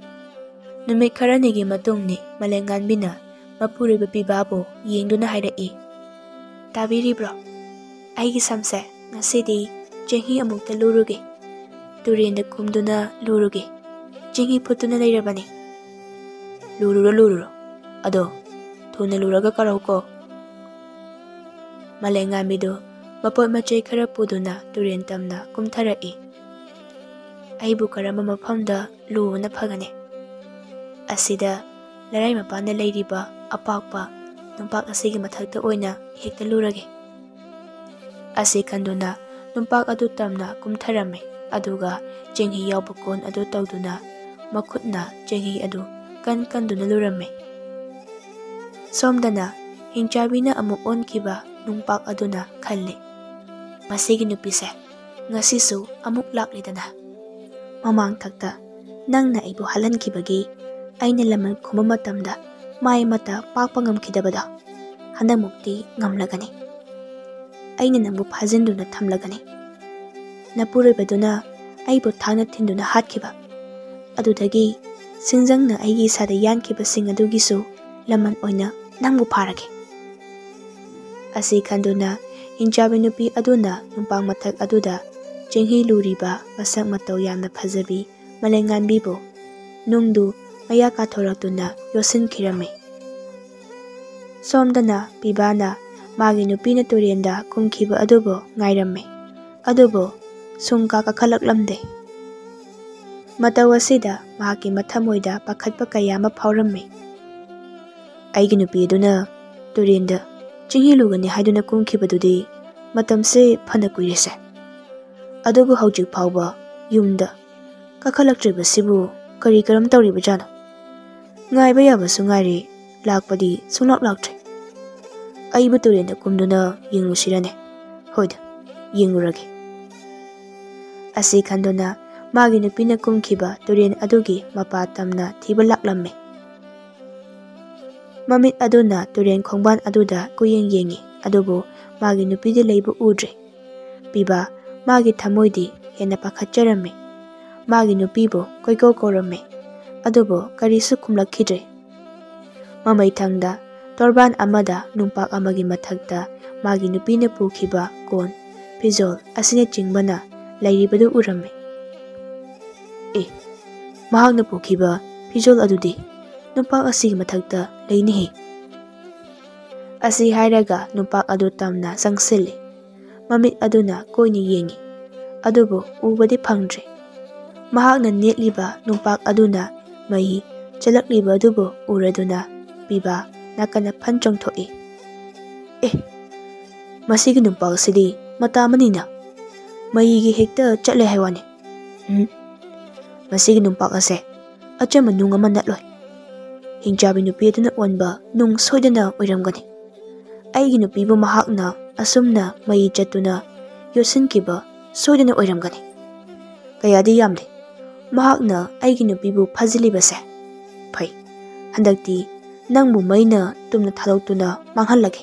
ꯅꯨꯃꯤꯠ ꯈꯔꯅꯤꯒꯤ ꯃꯇꯨꯡꯅꯤ ꯃꯂꯦꯉꯥꯟꯕꯤꯅ ꯃꯄꯨꯔꯣꯏꯕ ꯄꯤꯕꯥꯕꯨ ꯌꯦꯡꯗꯨꯅ ꯍꯥꯏꯔꯛꯏ, "ꯇꯥꯕꯤꯔꯤꯕ꯭ꯔꯣ? ꯑꯩꯒꯤ ꯁꯝꯁꯦ ꯉꯁꯤꯗꯤ ꯆꯦꯡꯍꯤ ꯑꯃꯨꯛꯇ ꯂꯨꯔꯨꯒꯦ꯫ ꯇꯨꯔꯦꯟꯗ ꯀꯨꯝꯗꯨꯅ ꯂꯨꯔꯨꯒꯦ꯫ ꯆꯦꯡꯍꯤ ꯐꯨꯠꯇꯨꯅ ꯂꯩꯔꯕꯅꯤ꯫ ꯂꯨꯔꯨꯔꯣ, ꯂꯨꯔꯨꯔꯣ꯫ ꯑꯗꯣ ꯊꯨꯅ ꯂꯨꯔꯒ ꯀꯥꯔꯧꯀꯣ꯫" ꯃꯂꯦꯉꯥꯟꯕꯤꯗꯨ ꯃꯄꯣꯠ ꯃꯆꯩ ꯈꯔ ꯄꯨꯗꯨꯅ ꯇꯨꯔꯦꯟ ꯇꯝꯅ ꯀꯨꯝꯊꯔꯛꯏ꯫ "ꯑꯩꯕꯨ ꯀꯔꯝꯕ ꯃꯐꯝꯗ ꯂꯨꯕꯅ ꯐꯒꯅꯤ? ꯑꯁꯤꯗ ꯂꯩꯔꯥꯏ ꯃꯄꯥꯟꯗ ꯂꯩꯔꯤꯕ ꯑꯄꯥꯛꯄ ꯅꯨꯡꯄꯥꯛ ꯑꯁꯤꯒꯤ ꯃꯊꯛꯇ ꯑꯣꯏꯅ ꯍꯦꯛꯇ ꯂꯨꯔꯒꯦ꯫" ꯑꯁꯤ ꯈꯟꯗꯨꯅ ꯅꯨꯡꯄꯥꯛ ꯑꯗꯨ ꯇꯝꯅ ꯀꯨꯝꯊꯔꯝꯃꯤ, ꯑꯗꯨꯒ ꯆꯦꯡꯍꯤ ꯌꯥꯎꯕ ꯀꯣꯟ ꯑꯗꯨ ꯇꯧꯗꯨꯅ ꯃꯈꯨꯠꯅ ꯆꯦꯡꯍꯤ ꯑꯗꯨ ꯀꯟ ꯀꯟꯗꯨꯅ ꯂꯨꯔꯝꯃꯤ꯫ ꯁꯣꯝꯗꯅ ꯍꯤꯡꯆꯥꯕꯤꯅ ꯑꯃꯨꯛ ꯑꯣꯟꯈꯤꯕ ꯅꯨꯡꯄꯥꯛ ꯑꯗꯨꯅ ꯈꯜꯂꯤ, "ꯃꯁꯤꯒꯤ ꯅꯨꯄꯤꯁꯦ ꯉꯁꯤꯁꯨ ꯑꯃꯨꯛ ꯂꯥꯛꯂꯤꯗꯅ꯫ ꯃꯃꯥꯡ ꯊꯛꯇ ꯅꯪꯅ ꯑꯩꯕꯨ ꯍꯥꯠꯍꯟꯈꯤꯕꯒꯤ ꯑꯩꯅ ꯂꯃꯟ ꯈꯨꯝꯕ ꯃꯇꯝꯗ ꯃꯥꯏ ꯑꯃꯠꯇ ꯄꯥꯛꯄ ꯉꯝꯈꯤꯗꯕꯗꯣ, ꯍꯟꯗꯛꯃꯨꯛꯇꯤ ꯉꯝꯂꯒꯅꯤ꯫ ꯑꯩꯅ ꯅꯪꯕꯨ ꯐꯥꯖꯤꯟꯗꯨꯅ ꯊꯝꯂꯒꯅꯤ꯫ ꯅꯄꯨꯔꯣꯏꯕꯗꯨꯅ ꯑꯩꯕꯨ ꯊꯥꯡꯅ ꯊꯤꯟꯗꯨꯅ ꯍꯥꯠꯈꯤꯕ, ꯑꯗꯨꯗꯒꯤ ꯁꯤꯡꯖꯪꯅ ꯑꯩꯒꯤ ꯏꯁꯥꯗ ꯌꯥꯟꯈꯤꯕꯁꯤꯡ ꯑꯗꯨꯒꯤꯁꯨ ꯂꯃꯟ ꯑꯣꯏꯅ ꯅꯪꯕꯨ ꯐꯥꯔꯒꯦ꯫" ꯑꯁꯤ ꯈꯟꯗꯨꯅ ꯍꯤꯡꯆꯥꯕꯤ ꯅꯨꯄꯤ ꯑꯗꯨꯅ ꯅꯨꯡꯄꯥꯛ ꯃꯊꯛ ꯑꯗꯨꯗ ꯆꯦꯡꯍꯤ ꯂꯨꯔꯤꯕ ꯃꯁꯛ ꯃꯇꯧ ꯌꯥꯝꯅ ꯐꯖꯕꯤ ꯃꯂꯩꯉꯥꯟꯕꯤꯕꯨ ꯅꯨꯡꯗꯨ ꯃꯌꯥ ꯀꯥꯊꯣꯔꯛꯇꯨꯅ ꯌꯣꯠꯁꯤꯟꯈꯤꯔꯝꯃꯤ꯫ ꯁꯣꯝꯗꯅ ꯄꯤꯕꯥꯅ ꯃꯥꯒꯤ ꯅꯨꯄꯤꯅ ꯇꯨꯔꯦꯟꯗ ꯀꯨꯝꯈꯤꯕ ꯑꯗꯨꯕꯨ ꯉꯥꯏꯔꯝꯃꯤ, ꯑꯗꯨꯕꯨ ꯁꯨꯡꯀꯥ ꯀꯥꯈꯠꯂꯛꯂꯝꯗꯦ꯫ ꯃꯇꯧ ꯑꯁꯤꯗ ꯃꯍꯥꯛꯀꯤ ꯃꯊꯃꯣꯏꯗ ꯄꯥꯈꯠꯄ ꯀꯌꯥ ꯑꯃ ꯐꯥꯎꯔꯝꯃꯤ꯫ "ꯑꯩꯒꯤ ꯅꯨꯄꯤ ꯑꯗꯨꯅ ꯇꯨꯔꯦꯟꯗ ꯆꯤꯡꯍꯤ ꯂꯨꯒꯅꯤ ꯍꯥꯏꯗꯨꯅ ꯀꯨꯝꯈꯤꯕꯗꯨꯗꯤ ꯃꯇꯝꯁꯦ ꯐꯅ ꯀꯨꯏꯔꯦꯁꯦ꯫ ꯑꯗꯨꯕꯨ ꯍꯧꯖꯤꯛ ꯐꯥꯎꯕ ꯌꯨꯝꯗ ꯀꯥꯈꯠꯂꯛꯇ꯭ꯔꯤꯕꯁꯤꯕꯨ ꯀꯔꯤ ꯀꯔꯝ ꯇꯧꯔꯤꯕꯖꯥꯠꯅꯣ? ꯉꯥꯏꯕ ꯌꯥꯕꯁꯨ ꯉꯥꯏꯔꯦ, ꯂꯥꯛꯄꯗꯤ ꯁꯨꯡꯂꯥꯛ ꯂꯥꯛꯇ꯭ꯔꯦ꯫ ꯑꯩꯕꯨ ꯇꯨꯔꯦꯟꯗ ꯀꯨꯝꯗꯨꯅ ꯌꯦꯡꯉꯨꯁꯤꯔꯅꯦ? ꯍꯣꯏꯗ, ꯌꯦꯡꯉꯨꯔꯒꯦ꯫" ꯑꯁꯤ ꯈꯟꯗꯨꯅ ꯃꯥꯒꯤ ꯅꯨꯄꯤꯅ ꯀꯨꯝꯈꯤꯕ ꯇꯨꯔꯦꯟ ꯑꯗꯨꯒꯤ ꯃꯄꯥ ꯇꯝꯅ ꯊꯤꯕ ꯂꯥꯛꯂꯝꯃꯤ꯫ ꯃꯃꯤꯠ ꯑꯗꯨꯅ ꯇꯨꯔꯦꯟ ꯈꯣꯡꯕꯥꯟ ꯑꯗꯨꯗ ꯀꯨꯌꯦꯡ ꯌꯦꯡꯉꯤ, ꯑꯗꯨꯕꯨ ꯃꯥꯒꯤ ꯅꯨꯄꯤꯗꯤ ꯂꯩꯕ ꯎꯗ꯭ꯔꯦ꯫ ꯄꯤꯕꯥ, ꯃꯥꯒꯤ ꯊꯃꯣꯏꯗꯤ ꯍꯦꯟꯅ ꯄꯥꯈꯠꯆꯔꯝꯃꯤ꯫ ꯃꯥꯒꯤ ꯅꯨꯄꯤꯕꯨ ꯀꯣꯏꯀꯧ ꯀꯧꯔꯝꯃꯤ, ꯑꯗꯨꯕꯨ ꯀꯔꯤꯁꯨ ꯈꯨꯝꯂꯛꯈꯤꯗ꯭ꯔꯦ꯫ ꯃꯃꯩꯊꯪꯗ ꯇꯣꯔꯕꯥꯟ ꯑꯃꯗ ꯅꯨꯡꯄꯥꯛ ꯑꯃꯒꯤ ꯃꯊꯛꯇ ꯃꯥꯒꯤ ꯅꯨꯄꯤꯅ ꯄꯨꯈꯤꯕ ꯀꯣꯟ, ꯐꯤꯖꯣꯜ ꯑꯁꯤꯅꯆꯤꯡꯕꯅ ꯂꯩꯔꯤꯕꯗꯨ ꯎꯔꯝꯃꯤ꯫ "ꯑꯦ, ꯃꯍꯥꯛꯅ ꯄꯨꯈꯤꯕ ꯐꯤꯖꯣꯜ ꯑꯗꯨꯗꯤ ꯅꯨꯡꯄꯥꯛ ꯑꯁꯤꯒꯤ ꯃꯊꯛꯇ ꯂꯩꯅꯤꯍꯦ!" ꯑꯁꯤ ꯍꯥꯏꯔꯒ ꯅꯨꯡꯄꯥꯛ ꯑꯗꯨ ꯇꯝꯅ ꯆꯪꯁꯤꯜꯂꯤ꯫ ꯃꯃꯤꯠ ꯑꯗꯨꯅ ꯀꯣꯏꯅ ꯌꯦꯡꯉꯤ, ꯑꯗꯨꯕꯨ ꯎꯕꯗꯤ ꯐꯪꯗ꯭ꯔꯦ꯫ ꯃꯍꯥꯛꯅ ꯅꯦꯠꯂꯤꯕ ꯅꯨꯡꯄꯥꯛ ꯑꯗꯨꯅ ꯃꯩ ꯆꯦꯜꯂꯛꯂꯤꯕ ꯑꯗꯨꯕꯨ ꯎꯔꯗꯨꯅ ꯄꯤꯕꯥ ꯅꯥꯀꯟꯗ ꯐꯟ ꯆꯣꯡꯊꯣꯛꯏ꯫ "ꯑꯦ, ꯃꯁꯤꯒꯤ ꯅꯨꯡꯄꯥꯛ ꯑꯁꯤꯗꯤ ꯃꯇꯥ ꯑꯃꯅꯤꯅ, ꯃꯩꯒꯤ ꯍꯦꯛꯇ ꯆꯠꯂꯦ ꯍꯥꯏ ꯋꯥꯅꯤ꯫ ꯎꯝ, ꯃꯁꯤꯒꯤ ꯅꯨꯡꯄꯥꯛ ꯑꯁꯦ ꯑꯆꯝꯕ ꯅꯨꯡ ꯑꯃ ꯅꯠꯂꯣꯏ꯫ ꯍꯤꯡꯆꯥꯕꯤ ꯅꯨꯄꯤ ꯑꯗꯨꯅ ꯑꯣꯟꯕ ꯅꯨꯡ ꯁꯣꯏꯗꯅ ꯑꯣꯏꯔꯝꯒꯅꯤ꯫ ꯑꯩꯒꯤ ꯅꯨꯄꯤꯕꯨ ꯃꯍꯥꯛꯅ ꯑꯁꯨꯝꯅ ꯃꯩ ꯆꯠꯇꯨꯅ ꯌꯣꯠꯁꯤꯟꯈꯤꯕ ꯁꯣꯏꯗꯅ ꯑꯣꯏꯔꯝꯒꯅꯤ꯫ ꯀꯌꯥꯗꯤ ꯌꯥꯝꯂꯦ ꯃꯍꯥꯛꯅ ꯑꯩꯒꯤ ꯅꯨꯄꯤꯕꯨ ꯐꯥꯖꯤꯜꯂꯤꯕꯁꯦ꯫ ꯐꯩ, ꯍꯟꯗꯛꯇꯤ ꯅꯪꯕꯨ ꯃꯩꯅ ꯇꯨꯝꯅ ꯊꯥꯗꯣꯛꯇꯨꯅ ꯃꯥꯡꯍꯜꯂꯒꯦ꯫"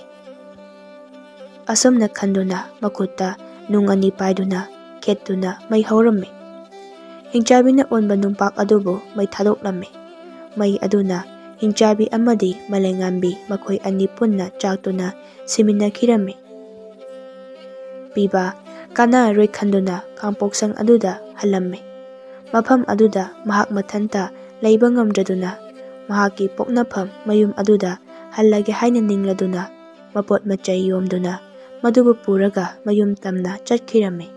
ꯑꯁꯨꯝꯅ ꯈꯟꯗꯨꯅ ꯃꯈꯨꯠꯇ ꯅꯨꯡ ꯑꯅꯤ ꯄꯥꯏꯗꯨꯅ ꯈꯦꯠꯇꯨꯅ ꯃꯩ ꯍꯧꯔꯝꯃꯤ꯫ ꯍꯤꯡꯆꯥꯕꯤꯅ ꯑꯣꯟꯕ ꯅꯨꯡꯄꯥꯛ ꯑꯗꯨꯕꯨ ꯃꯩ ꯊꯥꯗꯣꯛꯂꯝꯃꯤ꯫ ꯃꯩ ꯑꯗꯨꯅ ꯍꯤꯡꯆꯥꯕꯤ ꯑꯃꯗꯤ ꯃꯂꯦꯉꯥꯟꯕꯤ ꯃꯈꯣꯏ ꯑꯅꯤ ꯄꯨꯟꯅ ꯆꯥꯛꯇꯨꯅ ꯁꯤꯃꯤꯟꯅꯈꯤꯔꯝꯃꯤ꯫ ꯄꯤꯕꯥ ꯀꯥꯟꯅꯔꯔꯣꯏ ꯈꯟꯗꯨꯅ ꯀꯥꯡꯄꯣꯛꯁꯪ ꯑꯗꯨꯗ ꯍꯜꯂꯝꯃꯤ꯫ ꯃꯐꯝ ꯑꯗꯨꯗ ꯃꯍꯥꯛ ꯃꯊꯟꯇ ꯂꯩꯕ ꯉꯝꯗ꯭ꯔꯗꯨꯅ ꯃꯍꯥꯛꯀꯤ ꯄꯣꯛꯅꯐꯝ ꯃꯌꯨꯝ ꯑꯗꯨꯗ ꯍꯜꯂꯒꯦ ꯍꯥꯏꯅ ꯅꯤꯡꯂꯗꯨꯅ ꯃꯄꯣꯠ ꯃꯆꯩ ꯌꯣꯝꯗꯨꯅ ꯃꯗꯨꯕꯨ ꯄꯨꯔꯒ ꯃꯌꯨꯝ ꯇꯝꯅ ꯆꯠꯈꯤꯔꯝꯃꯤ꯫